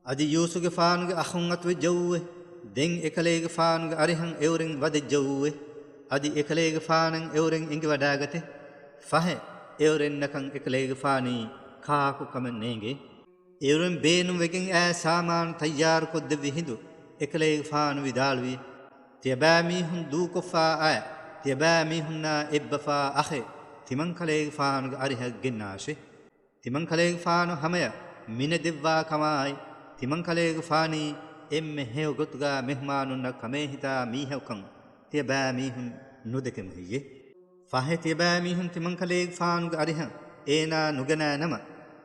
އަދި ޔޫސުގެފާނުގެ އަޚުން އަތުވެއްޖައޫއެ. ދެން އެކަލޭގެފާނުގެ އަރިހަށް އެއުރެން ވަދެއްޖައޫއެ. އަދި އެކަލޭގެފާނަށް އެއުރެން އެނގިވަޑާގަތެ. ފަހެ އެއުރެންނަކަން އެކަލޭގެފާނީ ކާކު ކަމެއް ނޭނގޭ. އެއުރެން ބޭނުންވެގެން އައި ސާމާނު ތައްޔާރުކޮށްދެއްވި ހިނދު އެކަލޭގެފާނު ވިދާޅުވީ، ތިޔަބައިމީހުން ދޫކޮށްފާ އައި، ތިޔަބައިމީހުންނާ އެއްބަފާ އަޚެއް ތިމަންކަލޭގެފާނުގެ އަރިހަށް ގެންނާށެ. ތިމަންކަލޭގެފާނު ހަމަޔަށް މިނެދެއްވާ ކަމާއި، ތިމަންކަލޭގެފާނީ އެންމެ ހެޔޮ ގޮތުގާ މެހުމާނުންނަށް ކަމޭހިތާ މީހަކުކަން ތިޔަބައިމީހުން ނުދެކެމު ހެއްޔޭ؟ ފަހެ ތިޔަބައިމީހުން ތިމަންކަލޭގެފާނުގެ އަރިހަށް އޭނާ ނުގެނާ ނަމަ،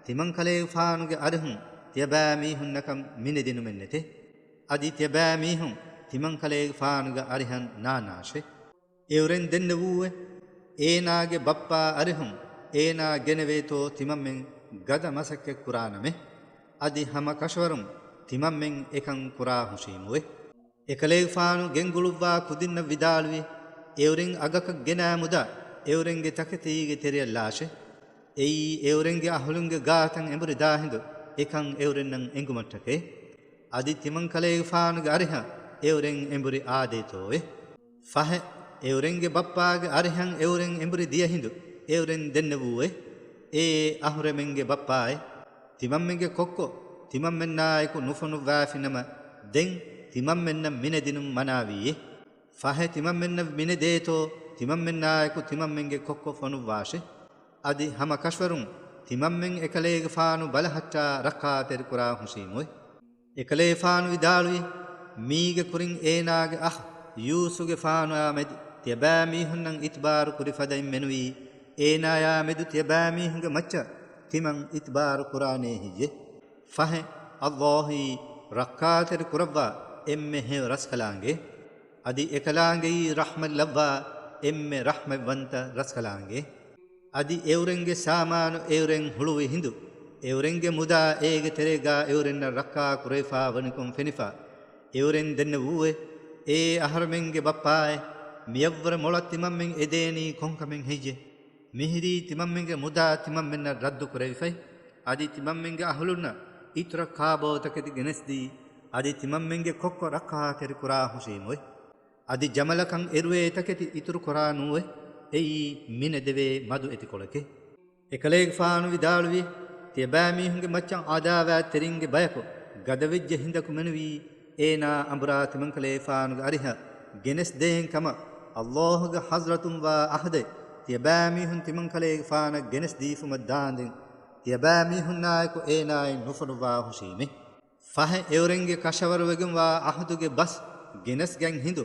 ތިމަންކަލޭގެފާނުގެ އަރިހުން ތިޔަބައިމީހުންނަކަށް މިނެދިނުމެއްނެތެ. އަދި ތިޔަބައިމީހުން ތިމަންކަލޭގެފާނުގެ އަރިހަށް ނާންނާށެ. އެއުރެން ދެންނެވޫއެ، އޭނާގެ ބައްޕާ އަރިހުން އޭނާ ގެނެވޭތޯ ތިމަންމެން ގަދަ މަސައްކަތް ކުރާނަމޭ. އަދި ހަމަ ކަށަވަރުން ތިމަންމެން އެކަން ކުރާ ހުށީމުއެ. އެކަލޭގެފާނު ގެންގުޅުއްވާ ކުދިންނަށް ވިދާޅުވި، އެއުރެން އަގަކަށް ގެނާ މުދާ އެއުރެންގެ ތަކެތީގެ ތެރެއަށް ލާށެ. އެއީ އެއުރެންގެ އަހުލުންގެ ގާތަށް އެނބުރި ދާ ހިނދު އެކަން އެއުރެންނަށް އެނގުމަށްޓަކައި. އަދި ތިމަންކަލޭގެފާނުގެ އަރިހަށް އެއުރެން އެނބުރި އާދޭތޯއެ. ފަހެ، އެއުރެންގެ ބައްޕާގެ އަރިހަށް އެއުރެން އެނބުރި ދިޔަ ހިނދު އެއުރެން ދެންނެވޫއެ. އޭ އަހުރެމެންގެ ބައްޕާއެ، ތިމަންމެންގެ ކޮއްކޮ ތިމަންމެންނާއެކު ނުފޮނުއްވާފިނަމަ، ދެން ތިމަންމެންނަށް މިނެދިނުން މަނާވީއެ. ފަހެ ތިމަންމެންނަށް މިނެދޭތޯ، ތިމަންމެންނާއެކު ތިމަންމެންގެ ކޮއްކޮ ފޮނުއްވާށެ. އަދި ހަމަ ކަށަވަރުން ތިމަންމެން އެކަލޭގެފާނު ބަލަހައްޓާ ރައްކާތެރިކުރާ ހުށީމުއެ. އެކަލޭފާނު ވިދާޅުވި، މީގެ ކުރިން އޭނާގެ އަޚް ޔޫސުގެފާނުއާ މެދު ތިޔަބައިމީހުންނަށް އިތުބާރު ކުރި ފަދައިން މެނުވީ، އޭނާޔާ މެދު ތިޔަބައިމީހުންގެ މައްޗަށް ތިމަން އިތުބާރު ކުރާނޭ ހެއްޔެ؟ ފަހެ، އައްލާހީ ރައްކާތެރި ކުރައްވާ އެންމެ ހެޔޮ ރަސްކަލާނގެ. އަދި އެކަލާނގެއީ ރަޙްމަތް ލައްވާ އެންމެ ރަޙްމަތްވަންތަ ރަސްކަލާނގެ. އަދި އެއުރެންގެ ސާމާނު އެއުރެން ހުޅުވި ހިނދު، އެއުރެންގެ މުދާ އޭގެ ތެރޭގާ އެއުރެންނަށް ރައްކާ ކުރެވިފާ ވަނިކޮން ފެނިފާ، އެއުރެން ދެންނެވޫއެ، އޭ އަހަރެމެންގެ ބައްޕާއޭ، މިޔަށްވުރެ މޮޅަށް ތިމަންމެން އެދޭނީ ކޮންކަމެއް ހެއްޔެ؟ މިހިރީ ތިމަންމެންގެ މުދާ ތިމަންމެންނަށް ރައްދު ކުރެވިފައި، އަދި ތިމަންމެންގެ އަހުލުންނަށް އިތުރަށް ކާބޯތަކެތި ގެނެސްދީ، އަދި ތިމަންމެންގެ ކޮއްކޮ ރައްކާތެރި ކުރާ ހުށީމުއެ. އަދި ޖަމަލަކަށް އެރުވޭ ތަކެތި އިތުރު ކުރާ ނޫއެ، އެއީ މިނެދެވޭ މަދު އެތިކޮޅެކޭ. އެކަލޭގެފާނު ވިދާޅުވި، ތިޔަބައިމީހުންގެ މައްޗަށް އަދާވާތްތެރިންގެ ބަޔަކު ގަދަވެއްޖެ ހިނދަކު މެނުވީ، އޭނާ އަނބުރާ ތިމަންކަލޭގެފާނުގެ އަރިހަށް ގެނެސްދޭން ކަމަށް އައްލާހުގެ ޙަޟްރަތުން ވާ އަހުދެއް ތިޔަބައިމީހުން ތިމަންކަލޭގެފާނަށް ގެނެސްދީފުމަށް ދާންދެން، ތިޔަބައިމީހުންނާއެކު އޭނާއިން ނުފޮނުއްވާ ހުށީމެ. ފަހެ އެއުރެންގެ ކަށަވަރުވެގެންވާ އަހުދުގެ ބަސް ގެނެސްގެން ހިނދު،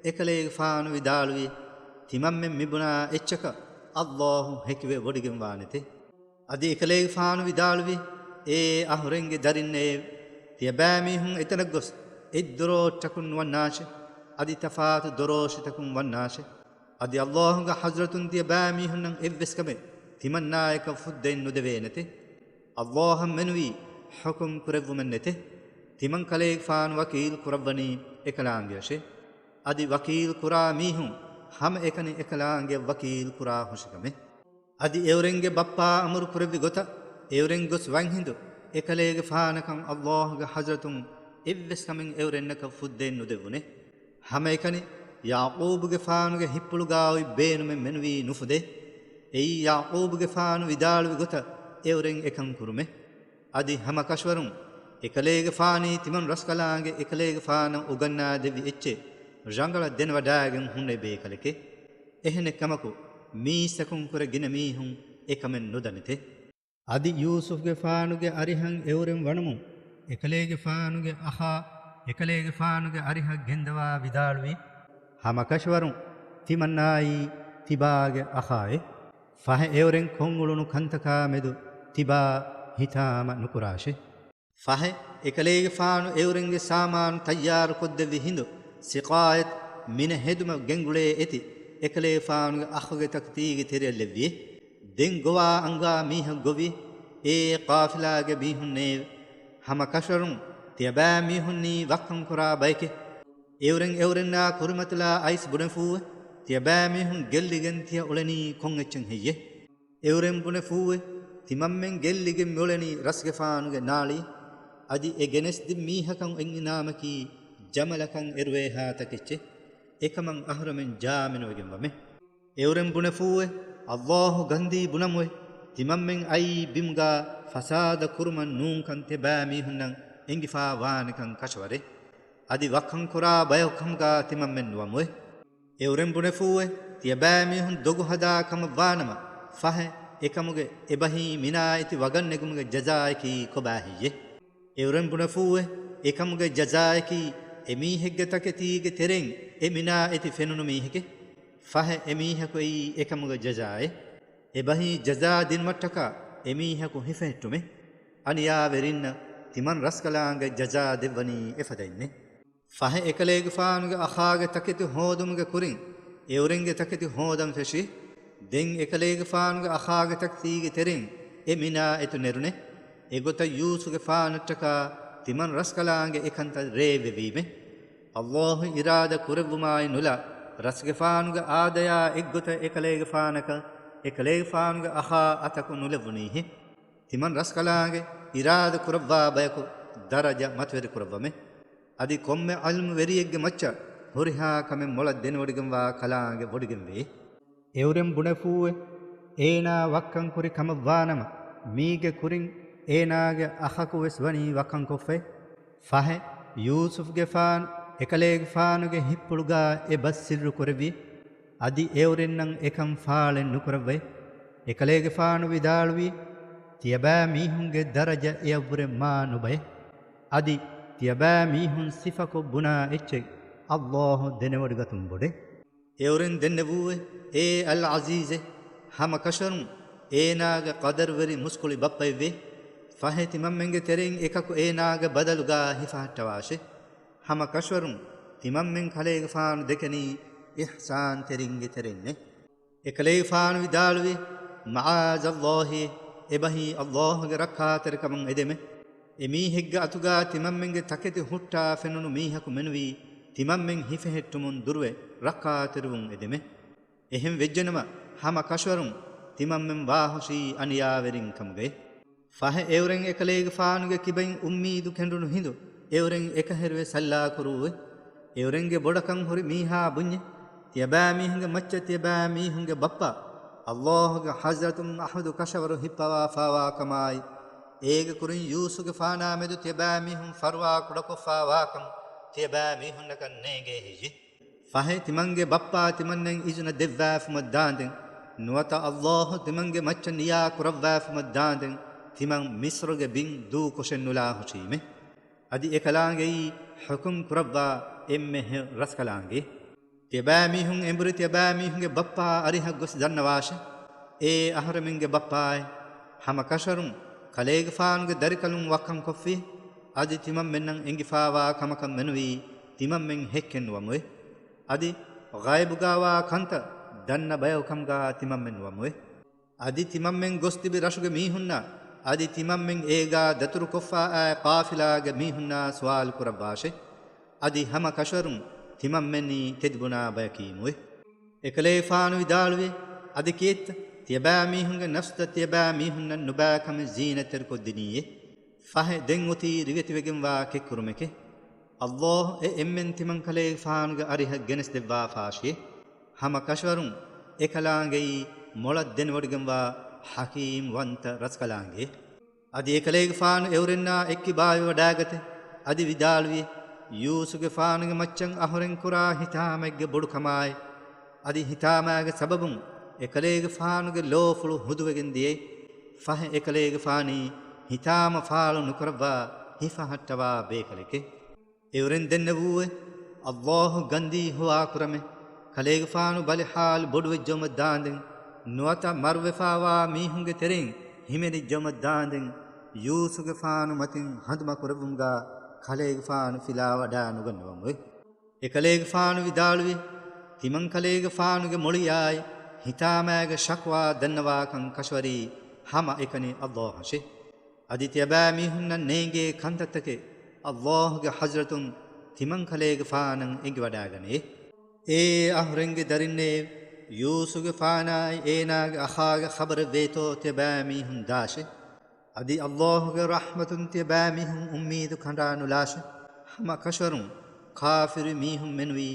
އެކަލޭގެފާނު ވިދާޅުވި، ތިމަންމެން މިބުނާ އެއްޗަކަށް އައްލާހު ހެކިވެ ވޮޑިގެންވާނެތެ. އަދި އެކަލޭގެފާނު ވިދާޅުވި، އޭ އަހުރެންގެ ދަރިންނޭ، ތިޔަބައިމީހުން އެތަނަށް ގޮސް އެއްދުރޯއްޓަކުން ނުވަންނާށެ، އަދި ތަފާތު ދޮރޯށިތަކުން ވަންނާށެ. އަދި އައްލާހުގެ ޙަޟްރަތުން ތިޔަބައިމީހުންނަށް އެއްވެސް ކަމެއް ތިމަންނާޔަކަށް ފުއްދައެއް ނުދެވޭނެތެ. އައްލާހަށް މެނުވީ ޙުކުމް ކުރެއްވުމެއް ނެތެ. ތިމަންކަލޭގެފާނު ވަކީލް ކުރައްވަނީ އެކަލާނގެއަށޭ. އަދި ވަކީލް ކުރާ މީހުން ހަމައެކަނި އެކަލާނގެއަށް ވަކީލް ކުރާ ހުށިކަމެއް. އަދި އެއުރެންގެ ބައްޕާ އަމުރު ކުރެއްވި ގޮތަށް އެއުރެން ގޮސް ވަންހިނދު އެކަލޭގެފާނަކަށް އައްލާހުގެ ޙަޟްރަތުން އެއްވެސް ކަމެއް އެއުރެންނަކަށް ފުއްދައެއް ނުދެއްވުނެ. ހަމައެކަނި ޔަޢުޤޫބުގެފާނުގެ ހިތްޕުޅުގާ އޮތް ބޭނުމެއް މެނުވީ ނުފުދޭ. އެއީ ޔަޢުޤޫބުގެފާނު ވިދާޅުވި ގޮތަށް އެއުރެން އެކަން ކުރުމެ. އަދި ހަމަ ކަށަވަރުން އެކަލޭގެފާނީ ތިމަން ރަސްކަލާނގެ އެކަލޭގެފާނަށް އުގަންނާދެއްވި އެއްޗެއް ރަނގަޅަށް ދެނެވަޑައިގެން ހުންނެވި ބޭކަލެކޭ. އެހެނެއްކަމަކު، މީސްތަކުންކުރެ ގިނަ މީހުން އެކަމެއް ނުދަނެތެ. އަދި ޔޫސުފްގެފާނުގެ އަރިހަށް އެއުރެން ވަނުމުން، އެކަލޭގެފާނުގެ އަޚާ އެކަލޭގެފާނުގެ އަރިހަށް ގެންދަވާ ވިދާޅުވި، ހަމަކަށަވަރުން ތިމަންނާއީ ތިބާގެ އަޚާއެއް. ފަހެ އެއުރެން ކޮށްއުޅުނު ކަންތަކާ މެދު ތިބާ ހިތާމަ ނުކުރާށެ. ފަހެ އެކަލޭގެފާނު އެއުރެންގެ ސާމާނު ތައްޔާރުކޮށްދެއްވި ހިނދު، ސިޤާޔަތް މިނެ ހެދުމަށް ގެންގުޅޭ އެތި އެކަލޭގެފާނުގެ އަޚުގެ ތަކެތީގެ ތެރެއަށް ލެއްވި. ދެން ގޮވާ އަންގާ މީހަށް ގޮވި، އޭ ޤާފިލާގެ މީހުންނޭވެ! ހަމަ ކަށަވަރުން ތިޔަބައިމީހުންނީ ވައްކަން ކުރާ ބައެކޭ. އެއުރެން އެއުރެންނާ ކުރިމަތިލާ އައިސް ބުނެފޫވެ، ތިޔަބައިމީހުން ގެއްލިގެން ތިޔަ އުޅެނީ ކޮން އެއްޗެއް ހެއްޔެ؟ އެއުރެން ބުނެފޫވެ، ތިމަންމެން ގެއްލިގެން މިއުޅެނީ ރަސްގެފާނުގެ ނާޅީ. އަދި އެ ގެނެސްދިން މީހަކަށް އެނގި ނާމަކީ ޖަމަލަކަށް އެރުވޭހާ ތަކެއްޗެއް. އެކަމަށް އަހުރެމެން ޖާމިނުވެގެންވަމެ. އެއުރެން ބުނެފޫވެ، އައްލާހު ގަންދީ ބުނަމުވެ، ތިމަންމެން އައީ ބިމުގާ ފަސާދަ ކުރުމަށް ނޫންކަން ތިޔަބައިމީހުންނަށް އެނގިފާ ވާނެކަން ކަށަވަރޭ. އަދި ވައްކަން ކުރާ ބަޔަކު ކަމުގާ ތިމަންމެން ނުވަމުވެ. އެއުރެން ބުނެފޫވެ، ތިޔަބައިމީހުން ދޮގު ހަދާ ކަމަށް ވާނަމަ، ފަހެ އެކަމުގެ އެބަހީ މިނާ އެތި ވަގަށް ނެގުމުގެ ޖަޒާއަކީ ކޮބާ ހެއްޔެ؟ އެއުރެން ބުނެފޫވެ، އެކަމުގެ ޖަޒާއަކީ އެމީހެއްގެ ތަކެތީގެ ތެރެއިން އެ މިނާ އެތި ފެނުނު މީހެކޭ. ފަހެ އެމީހަކު އެއީ އެކަމުގެ ޖަޒާއޭ. އެބަހީ ޖަޒާ ދިނުމަށްޓަކާ އެމީހަކު ހިފެހެއްޓުމޭ. އަނިޔާވެރިންނަށް ތިމަން ރަސްކަލާނގެ ޖަޒާ ދެއްވަނީ އެފަދައިންނޭ. ފަހެ އެކަލޭގެފާނުގެ އަޚާގެ ތަކެތި ހޯދުމުގެ ކުރިން، އެއުރެންގެ ތަކެތި ހޯދަން ފެށި. ދެން އެކަލޭގެފާނުގެ އަޚާގެ ތަކެތީގެ ތެރެއިން އެ މިނާ އެތު ނެރުނެ. އެގޮތަށް ޔޫސުގެފާނަށްޓަކާ ތިމަން ރަސްކަލާނގެ އެކަންތައް ރޭވެވީމެ. އައްލާހު އިރާދަ ކުރެއްވުމާއި ނުލާ، ރަސްގެފާނުގެ އާދަޔާ އެއްގޮތަށް އެކަލޭގެފާނަކަށް އެކަލޭގެފާނުގެ އަޚާ އަތަކު ނުލެއްވުނީހެއް. ތިމަން ރަސްކަލާނގެ އިރާދަ ކުރައްވާ ބަޔަކު ދަރަޖަ މަތިވެރި ކުރައްވަމެ. އަދި ކޮންމެ ޢިލްމުވެރިއެއްގެ މައްޗަށް ހުރިހާ ކަމެއް މޮޅަށް ދެނެވޮޑިގެންވާ ކަލާނގެ ވޮޑިގެންވޭ. އެއުރެން ބުނެފޫއެ، އޭނާ ވައްކަން ކުރި ކަމަށްވާނަމަ، މީގެ ކުރިން އޭނާގެ އަޚަކު ވެސް ވަނީ ވައްކަން ކޮށްފައި. ފަހެ، ޔޫސުފްގެފާނު އެކަލޭގެފާނުގެ ހިތްޕުޅުގާ އެބަސް ސިއްރު ކުރެއްވި. އަދި އެއުރެންނަށް އެކަން ފާޅެއް ނުކުރައްވައި. އެކަލޭގެފާނު ވިދާޅުވީ، ތިޔަބައިމީހުންގެ ދަރަޖަ އެއަށްވުރެ މާ ނުބައެއް. އަދި ތިޔަބައިމީހުން ސިފަކޮށް ބުނާ އެއްޗެއް އައްލާހު ދެނެވޮޑިގަތުން ބޮޑެއް. އެއުރެން ދެންނެވޫއެ، އޭ އަލް ޢަޒީޒެ، ހަމަ ކަށަވަރުން އޭނާގެ ޤަދަރުވެރި މުސްކުޅި ބައްޕައެއްވޭ. ފަހެ ތިމަންމެންގެ ތެރެއިން އެކަކު އޭނާގެ ބަދަލުގާ ހިފަހައްޓަވާށޭ. ހަމަ ކަށަވަރުން ތިމަންމެން ކަލޭގެފާނު ދެކެނީ އިޙްސާންތެރިންގެ ތެރެއިންނޭ. އެކަލޭގެފާނު ވިދާޅުވި، މަޢާޒައްލާހި، އެބަހީ އައްލާހުގެ ރައްކާތެރިކަމަށް އެދެމެ. އެމީހެއްގެ އަތުގާ ތިމަންމެންގެ ތަކެތި ހުއްޓާ ފެނުނު މީހަކު މެނުވީ، ތިމަންމެން ހިފެހެއްޓުމުން ދުރުވެ ރައްކާތެރިވުން އެދެމެ. އެހެން ވެއްޖެނަމަ، ހަމަ ކަށަވަރުން ތިމަންމެން ވާހުށީ އަނިޔާވެރިން ކަމުގައި. ފަހެ އެއުރެން އެކަލޭގެފާނުގެ ކިބައިން އުއްމީދު ކެނޑުނު ހިނދު އެއުރެން އެކަހެރުވެ ސައްލާކުރޫއެ. އެއުރެންގެ ބޮޑަކަން ހުރި މީހާ ބުންޏެ، ތިޔަބައިމީހުންގެ މައްޗަށް ތިޔަބައިމީހުންގެ ބައްޕަ އައްލާހުގެ ޙަޟްރަތުން އަޙުދު ކަށަވަރު ހިއްޕަވާފާވާ ކަމާއި، އޭގެ ކުރިން ޔޫސުގެފާނާ މެދު ތިޔަބައިމީހުން ފަރުވާ ކުޑަކޮށްފާވާކަން ތިޔަބައިމީހުންނަކަށް ނޭނގޭ ހެއްޔެ؟ ފަހެ ތިމަންގެ ބައްޕާ ތިމަންނަށް އިޒުނަ ދެއްވާފުމަށް ދާނދެން، ނުވަތަ އައްލާހު ތިމަންގެ މައްޗަށް ނިޔާ ކުރައްވާފުމަށް ދާނދެން، ތިމަން މިޞްރުގެ ބިން ދޫކޮށެއް ނުލާހުށީމެ. އަދި އެކަލާނގެއީ ޙުކުމް ކުރައްވާ އެންމެހެން ރަސްކަލާނގެ. ތިޔަބައިމީހުން އެނބުރި ތިޔަބައިމީހުންގެ ބައްޕާ އަރިހަށް ގޮސް ދަންނަވާށެ. އޭ އަހަރެމެންގެ ބައްޕާއޭ! ހަމަ ކަށަވަރުން ކަލޭގެފާނުގެ ދަރިކަލުން ވައްކަން ކޮށްފި. އަދި ތިމަންމެންނަށް އެނގިފާވާ ކަމަކަށް މެނުވީ ތިމަންމެން ހެއްކެއް ނުވަމުއެ. އަދި ޣައިބުގާވާ ކަންތައް ދަންނަ ބަޔަކު ކަމުގާ ތިމަންމެން ނުވަމުއެ. އަދި ތިމަންމެން ގޮސް ތިބި ރަށުގެ މީހުންނާ، އަދި ތިމަންމެން އޭގާ ދަތުރުކޮށްފާ އައި ޤާފިލާގެ މީހުންނާ ސުވާލު ކުރައްވާށެ. އަދި ހަމަ ކަށަވަރުން ތިމަންމެންނީ ތެދުބުނާ ބަޔަކީމުއެ. އެކަލޭގެފާނު ވިދާޅުވި، އަދި ކިއެއްތަ؟ ތިޔަބައިމީހުންގެ ނަފްސުތައް ތިޔަބައިމީހުންނަށް ނުބައިކަމެއް ޒީނަތްތެރިކޮށްދިނީއޭ. ފަހެ ދެން އޮތީ ރިވެތިވެގެންވާ ކެއްކުރުމެކޭ. އައްލާހު އެ އެންމެން ތިމަން ކަލޭގެފާނުގެ އަރިހަށް ގެނެސްދެއްވާފާށޭ. ހަމަ ކަށަވަރުން އެކަލާނގެއީ މޮޅަށް ދެނެވޮޑިގެންވާ ޙަކީމް ވަންތަ ރަސްކަލާނގެ. އަދި އެކަލޭގެފާނު އެއުރެންނާ އެއްކިބާވެވަޑާގަތެ، އަދި ވިދާޅުވި، ޔޫސުގެފާނުގެ މައްޗަށް އަހުރެން ކުރާ ހިތާމައެއްގެ ބޮޑުކަމާއި، އަދި ހިތާމާގެ ސަބަބުން އެކަލޭގެފާނުގެ ލޯފުޅު ހުދުވެގެން ދިޔައީ. ފަހެ އެކަލޭގެފާނީ ހިތާމަ ފާޅު ނުކުރައްވާ ހިފަހައްޓަވާ ބޭކަލެކޭ. އެއުރެން ދެންނެވޫއެ، އައްލާހު ގަންދީ ހުވާކުރަމޭ. ކަލޭގެފާނު ބަލި ޙާލު ބޮޑުވެއްޖައުމަށް ދާނދެން، ނުވަތަ މަރުވެފާވާ މީހުންގެ ތެރެއިން ހިމެނިއްޖައުމަށް ދާނދެން، ޔޫސުގެފާނު މަތިން ހަނދުމަކުރެއްވުމުގާ ކަލޭގެފާނު ފިލާވަޑާ ނުގަންނަވަމުއެ. އެކަލޭގެފާނު ވިދާޅުވި، ތިމަން ކަލޭގެފާނުގެ މޮޅިއާއި ހިތާމައިގެ ޝަކުވާ ދަންނަވާކަން ކަށަވަރީ ހަމަ އެކަނި އައްލާހަށޭ. އަދި ތިޔަބައިމީހުންނަށް ނޭނގޭ ކަންތައްތަކެއް އައްލާހުގެ ޙަޟްރަތުން ތިމަން ކަލޭގެފާނަށް އެނގިވަޑާގަނޭ. އޭ އަހުރެންގެ ދަރިންނޭ! ޔޫސުގެފާނާއި އޭނާގެ އަޚާގެ ޚަބަރެއް ވޭތޯ ތިޔަބައިމީހުން ދާށޭ. އަދި އައްލާހުގެ ރަޙްމަތުން ތިޔަބައިމީހުން އުއްމީދު ކަނޑާ ނުލާށޭ. ހަމަ ކަށަވަރުން ކާފިރު މީހުން މެނުވީ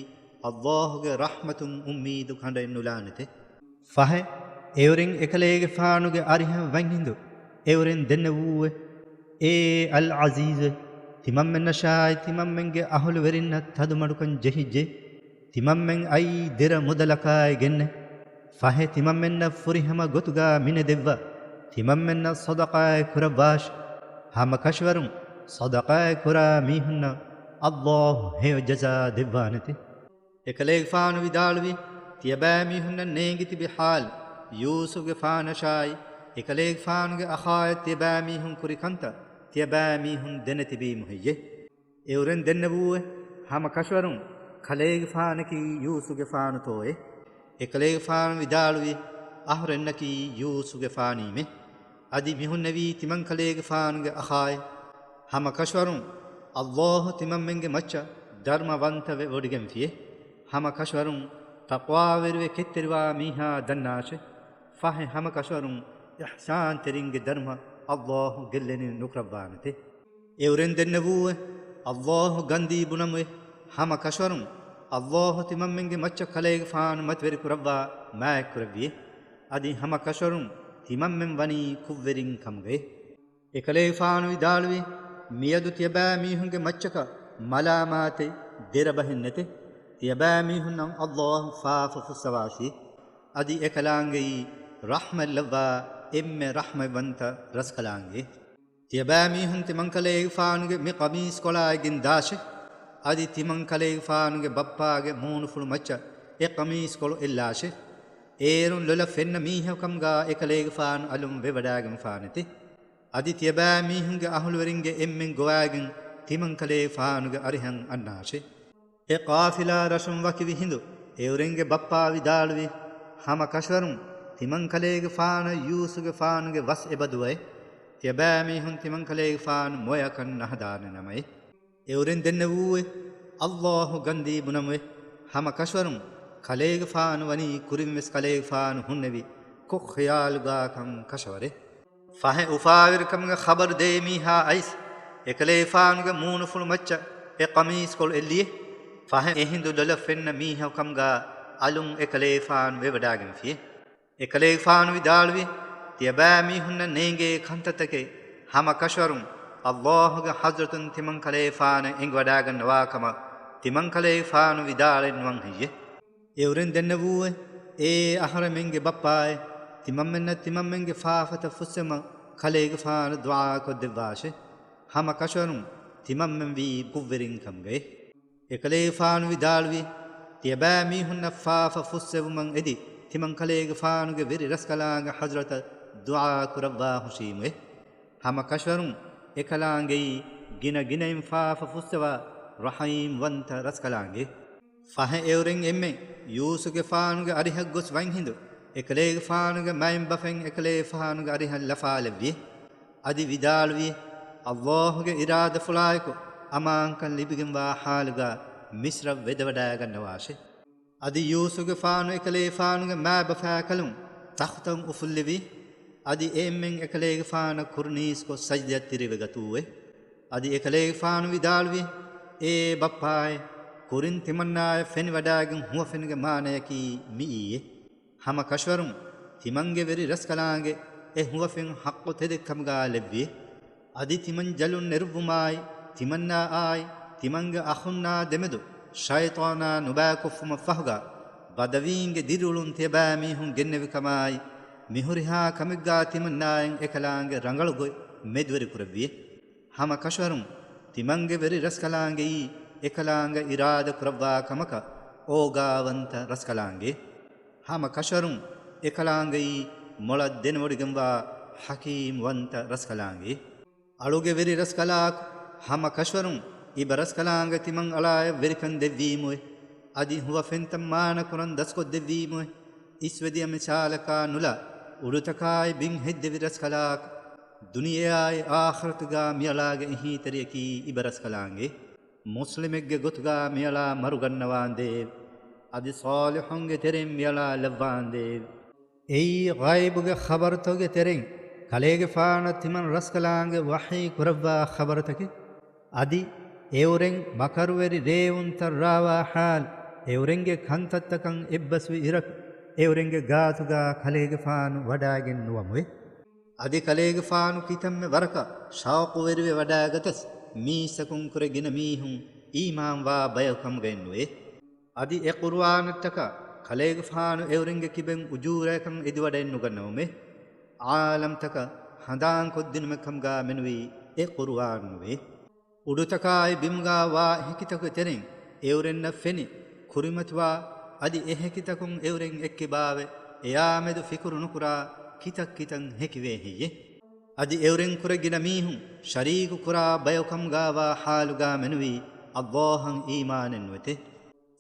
އައްލާހުގެ ރަޙްމަތުން އުއްމީދު ކަނޑައެއް ނުލާނެތެ. ފަހެ، އެއުރެން އެކަލޭގެފާނުގެ އަރިހަށް ވަންހިނދު އެއުރެން ދެންނެވޫއެ، އޭ އަލް ޢަޒީޒެ! ތިމަންމެންނަށާއި ތިމަންމެންގެ އަހުލުވެރިންނަށް ތަދުމަޑުކަން ޖެހިއްޖެ. ތިމަންމެން އައީ ދެރަ މުދަލަކާއި ގެންނެ. ފަހެ ތިމަންމެންނަށް ފުރިހަމަ ގޮތުގާ މިނެދެއްވާ. ތިމަންމެންނަށް ޞަދަޤާއެއް ކުރައްވާށި. ހަމަ ކަށަވަރުން ޞަދަޤާއެއް ކުރާ މީހުންނަށް އައްލާހު ހެޔޮ ޖަޒާ ދެއްވާނެތެ. އެކަލޭގެފާނު ވިދާޅުވި، ތިޔަބައިމީހުންނަށް ނޭނގިތިބި ޙާލު، ޔޫސުގެފާނަށާއި، އެކަލޭގެފާނުގެ އަޚާޔަށް ތިޔަބައިމީހުން ކުރި ކަންތައް ތިޔަބައިމީހުން ދެނެތިބީމު ހެއްޔެ؟ އެއުރެން ދެންނެވޫއެ، ހަމަ ކަށަވަރުން ކަލޭގެފާނަކީ ޔޫސުގެފާނުތޯއޭ؟ އެކަލޭގެފާނު ވިދާޅުވި، އަހުރެންނަކީ ޔޫސުގެފާނީމެ. އަދި މިހުންނެވީ ތިމަންކަލޭގެފާނުގެ އަޚާއެއް. ހަމަ ކަށަވަރުން އައްލާހު ތިމަންމެންގެ މައްޗަށް ދަރުމަވަންތަވެ ވޮޑިގެންފިއޭ. ހަމަ ކަށަވަރުން ތަޤްވާވެރިވެ ކެތްތެރިވާ މީހާ ދަންނާށޭ. ފަހެ ހަމަ ކަށަވަރުން އިޙްސާންތެރިންގެ ދަރުމަ ﷲ ގެއްލެނި ނުކުރައްވާނެތެ. އެއުރެން ދެންނެވޫއެ، ﷲ ގަންދީ ބުނަމުއެ، ހަމަ ކަށަވަރުން ﷲ ތިމަންމެންގެ މައްޗަށް ކަލޭގެފާނު މަތިވެރި ކުރައްވާ މާތް ކުރެއްވިއެ. އަދި ހަމަ ކަށަވަރުން ތިމަންމެން ވަނީ ކުށްވެރިން ކަމުގައެ. އެކަލޭގެފާނު ވިދާޅުވި، މިއަދު ތިޔަބައިމީހުންގެ މައްޗަކަށް މަލާމާތެއް ދެރަބަހެއް ނެތެ. ތިޔަބައިމީހުންނަށް ﷲ ފާފަ ފުއްސަވާށި. އަދި އެކަލާނގެއީ ރަޙްމަތްލައްވާ އެންމެ ރަޙްމަތްވަންތަ ރަސްކަލާނގެ. ތިޔަބައިމީހުން ތިމަންކަލޭގެފާނުގެ މި ޤަމީސްކޮޅާއި ގެންދާށެ. އަދި ތިމަންކަލޭގެފާނުގެ ބައްޕާގެ މޫނުފުޅު މައްޗަށް އެ ޤަމީސްކޮޅު އެއްލާށެ. އޭރުން ލޮލަށް ފެންނަ މީހަކު ކަމުގާ އެކަލޭގެފާނު އަލުން ވެވަޑާގެންފާނެތެ. އަދި ތިޔަބައިމީހުންގެ އަހުލުވެރިންގެ އެންމެން ގޮވާގެން ތިމަންކަލޭގެފާނުގެ އަރިހަށް އަންނާށެ. އެ ޤާފިލާ ރަށުން ވަކިވި ހިނދު އެއުރެންގެ ބައްޕާ ވިދާޅުވި، ހަމަ ކަށަވަރުން ތިމަންކަލޭގެފާނަށް ޔޫސުގެފާނުގެ ވަސް އެބަދުވައެ. ތިޔަބައިމީހުން ތިމަންކަލޭގެފާނު މޮޔަކަށް ނަހަދާނެ ނަމައެ. އެއުރެން ދެންނެވޫއެ، ﷲ ގަންދީ ބުނަމުއެ، ހަމަ ކަށަވަރުން ކަލޭގެފާނު ވަނީ ކުރިންވެސް ކަލޭގެފާނު ހުންނެވި ކޮށް ޚިޔާލުގާކަން ކަށަވަރެ. ފަހެ އުފާވެރިކަމުގެ ޚަބަރު ދޭ މީހާ އައިސް، އެކަލޭގެފާނުގެ މޫނުފުޅު މައްޗަށް އެ ޤަމީސްކޮޅު އެއްލިއެ. ފަހެ އެހިނދު ލޮލަށް ފެންނަ މީހަކު ކަމުގާ އަލުން އެކަލޭގެފާނު ވެވަޑާގެންފިއެ. އެކަލޭގެފާނު ވިދާޅުވި، ތިޔަބައިމީހުންނަށް ނޭނގޭ ކަންތައްތަކެއް ހަމަ ކަށަވަރުން ﷲ ގެ ޙަޟްރަތުން ތިމަންކަލޭގެފާނަށް އެނގިވަޑާގަންނަވާ ކަމަށް ތިމަންކަލޭގެފާނު ވިދާޅެއް ނުވަން ހެއްޔެ؟ އެއުރެން ދެންނެވޫއެ، އޭ އަހަރެމެންގެ ބައްޕާއޭ، ތިމަންމެންނަށް ތިމަންމެންގެ ފާފަތައް ފުއްސެވުމަށް ކަލޭގެފާނު ދުޢާ ކޮށްދެއްވާށެ. ހަމަ ކަށަވަރުން ތިމަންމެން ވީ ކުށްވެރިން ކަމުގައެ. އެކަލޭގެފާނު ވިދާޅުވި، ތިޔަބައިމީހުންނަށް ފާފަ ފުއްސެވުމަށް އެދި، ތިމަން ކަލޭގެފާނުގެ ވެރި ރަސްކަލާނގެ ޙަޟްރަތަށް ދުޢާ ކުރައްވާ ހުށީމުއެ. ހަމަ ކަށަވަރުން އެކަލާނގެއީ ގިނަ ގިނައިން ފާފަ ފުއްސަވާ ރަޙީމް ވަންތަ ރަސްކަލާނގެ. ފަހެ އެއުރެން އެންމެން ޔޫސުގެފާނުގެ އަރިހަށް ގޮސް ވަންހިނދު، އެކަލޭގެފާނުގެ މައިންބަފައިން އެކަލޭގެފާނުގެ އަރިހަށް ލަފާލެއްވި. އަދި ވިދާޅުވި، ﷲ ގެ އިރާދަފުޅާއެކު އަމާންކަން ލިބިގެންވާ ޙާލުގާ މިޞްރަށް ވެދެވަޑައިގަންނަވާށެ. އަދި ޔޫސުގެފާނު އެކަލޭފާނުގެ މާބަފާކަލުން ތަޚްތަށް އުފުއްލެވި. އަދި އެ އެންމެން އެކަލޭގެފާނަށް ކުރުނީސްކޮށް ސަޖްދަތެރިވެގަތޫވެ. އަދި އެކަލޭގެފާނު ވިދާޅުވި، އޭ ބައްޕާއޭ، ކުރިން ތިމަންނާއަށް ފެނިވަޑައިގެން ހުވަފެންގެ މާނަޔަކީ މިއީއޭ. ހަމަ ކަށަވަރުން ތިމަންގެ ވެރި ރަސްކަލާނގެ އެ ހުވަފެން ޙައްޤު ތެދެއް ކަމުގާ ލެއްވިއޭ. އަދި ތިމަން ޖަލުން ނެރުއްވުމާއި، ތިމަންނާއާއި، ތިމަންގެ އަޚުންނާ ދެމެދު ޝައިޠާނާ ނުބައިކޮށްފުމަށް ފަހުގާ، ބަދަވީންގެ ދިރިއުޅުން ތިޔަބައިމީހުން ގެންނެވި ކަމާއި، މިހުރިހާ ކަމެއްގާ ތިމަންނާއިން އެކަލާނގެ ރަނގަޅު ގޮތް މެދުވެރި ކުރެއްވިއޭ. ހަމަ ކަށަވަރުން ތިމަންގެ ވެރި ރަސްކަލާނގެއީ އެކަލާނގެ އިރާދަ ކުރައްވާ ކަމަކަށް އޯގާވަންތަ ރަސްކަލާނގެ. ހަމަ ކަށަވަރުން އެކަލާނގެއީ މޮޅަށް ދެނެވޮޑިގެންވާ ޙަކީމް ވަންތަ ރަސްކަލާނގެ. އަޅުގެ ވެރި ރަސްކަލާކު، ހަމަ ކަށަވަރުން އިބަ ރަސްކަލާނގެ ތިމަން އަޅާއަށް ވެރިކަން ދެއްވީމުއޭ. އަދި ހުވަފެންތައް މާނަކުރަން ދަސްކޮށްދެއްވީމުއޭ. އިސްވެދިޔަ މިސާލަކާ ނުލާ، އުޑުތަކާއި ބިން ހެއްދެވި ރަސްކަލާކު، ދުނިޔެއާއި އާޚިރަތުގާ މިއަޅާގެ އެހީތެރިޔަކީ އިބަ ރަސްކަލާނގެ. މުސްލިމެއްގެ ގޮތުގާ މިއަޅާ މަރުގަންނަވާނދޭވެ! އަދި ޞާލިޙުންގެ ތެރެއިން މިއަޅާ ލައްވާނދޭވެ! އެއީ ޣައިބުގެ ޚަބަރުތަކުގެ ތެރެއިން ކަލޭގެފާނަށް ތިމަން ރަސްކަލާނގެ ވަޙީ ކުރައްވާ ޚަބަރުތަކެއް. އަދި އެއުރެން މަކަރުވެރި ރޭވުންތައް ރާވާ ޙާލު، އެއުރެންގެ ކަންތައްތަކަށް އެއްބަސްވި އިރަކު، އެއުރެންގެ ގާތުގާ ކަލޭގެފާނު ވަޑާގެން ނުވަމުވެ. އަދި ކަލޭގެފާނު ކިތަންމެ ވަރަކަށް ޝައުޤުވެރިވެ ވަޑާގަތަސް، މީސްތަކުން ކުރެ ގިނަ މީހުން އީމާންވާ ބަޔަކު ކަމުގައެއްނުވޭ. އަދި އެ ޤުރުއާނަށްޓަކާ ކަލޭގެފާނު އެއުރެންގެ ކިބައިން އުޖޫރައެއްކަން އެދިވަޑައެއްނުގަންނަވަމޭ. ޢާލަމްތަކަށް ހަނދާންކޮށްދިނުމެއް ކަމުގާ މެނުވީ އެ ޤުރުއާންނުވޭ. އުޑުތަކާއި ބިމުގާ ވާ ހެކިތަކުގެ ތެރެއިން އެއުރެންނަށް ފެނި، ކުރިމަތިވާ، އަދި އެ ހެކިތަކުން އެއުރެން އެއްކިބާވެ، އެއާމެދު ފިކުރު ނުކުރާ ކިތައް ކިތަން ހެކިވޭ ހެއްޔެ؟ އަދި އެއުރެން ކުރެ ގިނަ މީހުން ޝަރީކު ކުރާ ބަޔަކު ކަމުގާވާ ޙާލުގާ މެނުވީ ﷲ އަށް އީމާނެއް ނުވެތެ.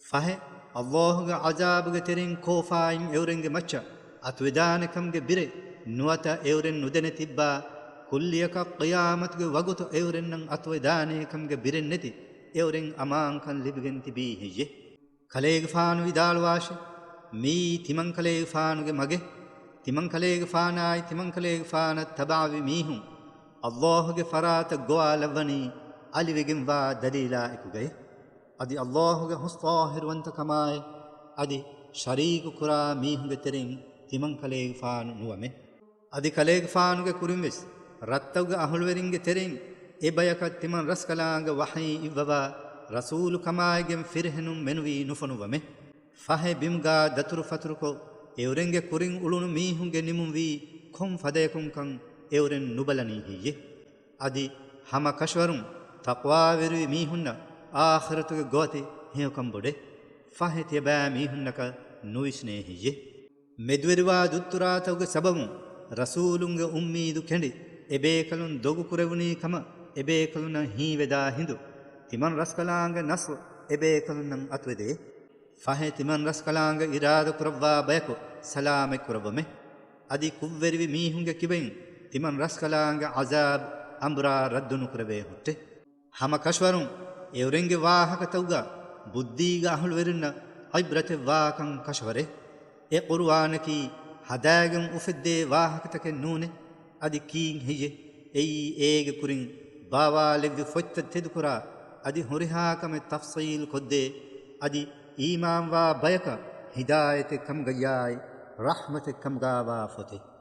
ފަހެ، ﷲ ގެ ޢަޒާބުގެ ތެރެއިން ކޯފާއިން އެއުރެންގެ މައްޗަށް އަތުވެދާނެ ކަމުގެ ބިރެއް ނުވަތަ އެއުރެން ނުދެނެ ތިއްބާ، ކުއްލިއަކަށް ޤިޔާމަތުގެ ވަގުތު އެއުރެންނަށް އަތުވެދާނޭ ކަމުގެ ބިރެއް ނެތި އެއުރެން އަމާންކަން ލިބިގެން ތިބީ ހެއްޔެ؟ ކަލޭގެފާނު ވިދާޅުވާށި، މިއީ ތިމަން ކަލޭގެފާނުގެ މަގެއް. ތިމަންކަލޭގެފާނާއި ތިމަންކަލޭގެފާނަށް ތަބަޢަވި މީހުން ﷲ ގެ ފަރާތަށް ގޮވާލައްވަނީ އަލިވެގެންވާ ދަލީލާއެކުގައި. އަދި ﷲ ގެ ހުސް ޠާހިރުވަންތަކަމާއި އަދި ޝަރީކު ކުރާ މީހުންގެ ތެރެއިން ތިމަންކަލޭގެފާނު ނުވަމެ. އަދި ކަލޭގެފާނުގެ ކުރިންވެސް ރަށްތަކުގެ އަހުލުވެރިންގެ ތެރެއިން އެ ބަޔަކަށް ތިމަން ރަސްކަލާނގެ ވަޙީ އިއްވަވާ ރަސޫލުކަމާއިގެން ފިރިހެނުން މެނުވީ ނުފޮނުވަމެ. ފަހެ ބިމުގާ ދަތުރުފަތުރުކޮށް، އެއުރެންގެ ކުރިން އުޅުނު މީހުންގެ ނިމުންވީ ކޮން ފަދަޔަކުންކަން އެއުރެން ނުބަލަނީ ހެއްޔެ؟ އަދި ހަމަ ކަށަވަރުން ތަޤްވާވެރިވި މީހުންނަށް އާޚިރަތުގެ ގޯތި ހެޔޮކަން ބޮޑޭ. ފަހެ ތިޔަބައިމީހުންނަކަށް ނުވިސްނޭ ހެއްޔެ؟ މެދުވެރިވާ ދުއްތުރާތަކުގެ ސަބަބުން ރަސޫލުންގެ އުއްމީދު ކެނޑި، އެބޭކަލުން ދޮގު ކުރެވުނީ ކަމަށް އެބޭކަލުންނަށް ހީވެދާ ހިނދު، ތިމަން ރަސްކަލާނގެ ނަޞްރު އެބޭކަލުންނަށް އަތުވެދޭ. ފަހެ ތިމަން ރަސްކަލާނގެ އިރާދަ ކުރައްވާ ބަޔަކު ސަލާމަތް ކުރައްވަމެ. އަދި ކުށްވެރިވި މީހުންގެ ކިބައިން ތިމަން ރަސްކަލާނގެ ޢަޒާބު އަނބުރާ ރައްދު ނުކުރެވޭ ހުއްޓެ. ހަމަ ކަށަވަރުން އެއުރެންގެ ވާހަކަތަކުގަ ބުއްދީގެ އަހުލުވެރިންނަށް ޢިބްރަތެއް ވާކަން ކަށަވަރޭ. އެ ޤުރުއާނަކީ ހަދާގެން އުފެއްދޭ ވާހަކަތަކެއް ނޫނޭ. އަދި ކީއް ހެއްޔެ؟ އެއީ އޭގެ ކުރިން ބާވާލެއްވި ފޮތްތައް ތެދުކުރާ، އަދި ހުރިހާ ކަމެއް ތަފްޞީލު ކޮށްދޭ، އަދި އީމާންވާ ބަޔަކަށް ހިދާޔަތެއް ކަމުގައްޔާއި، ރަޙްމަތެއް ކަމުގާވާ ފޮތެއް.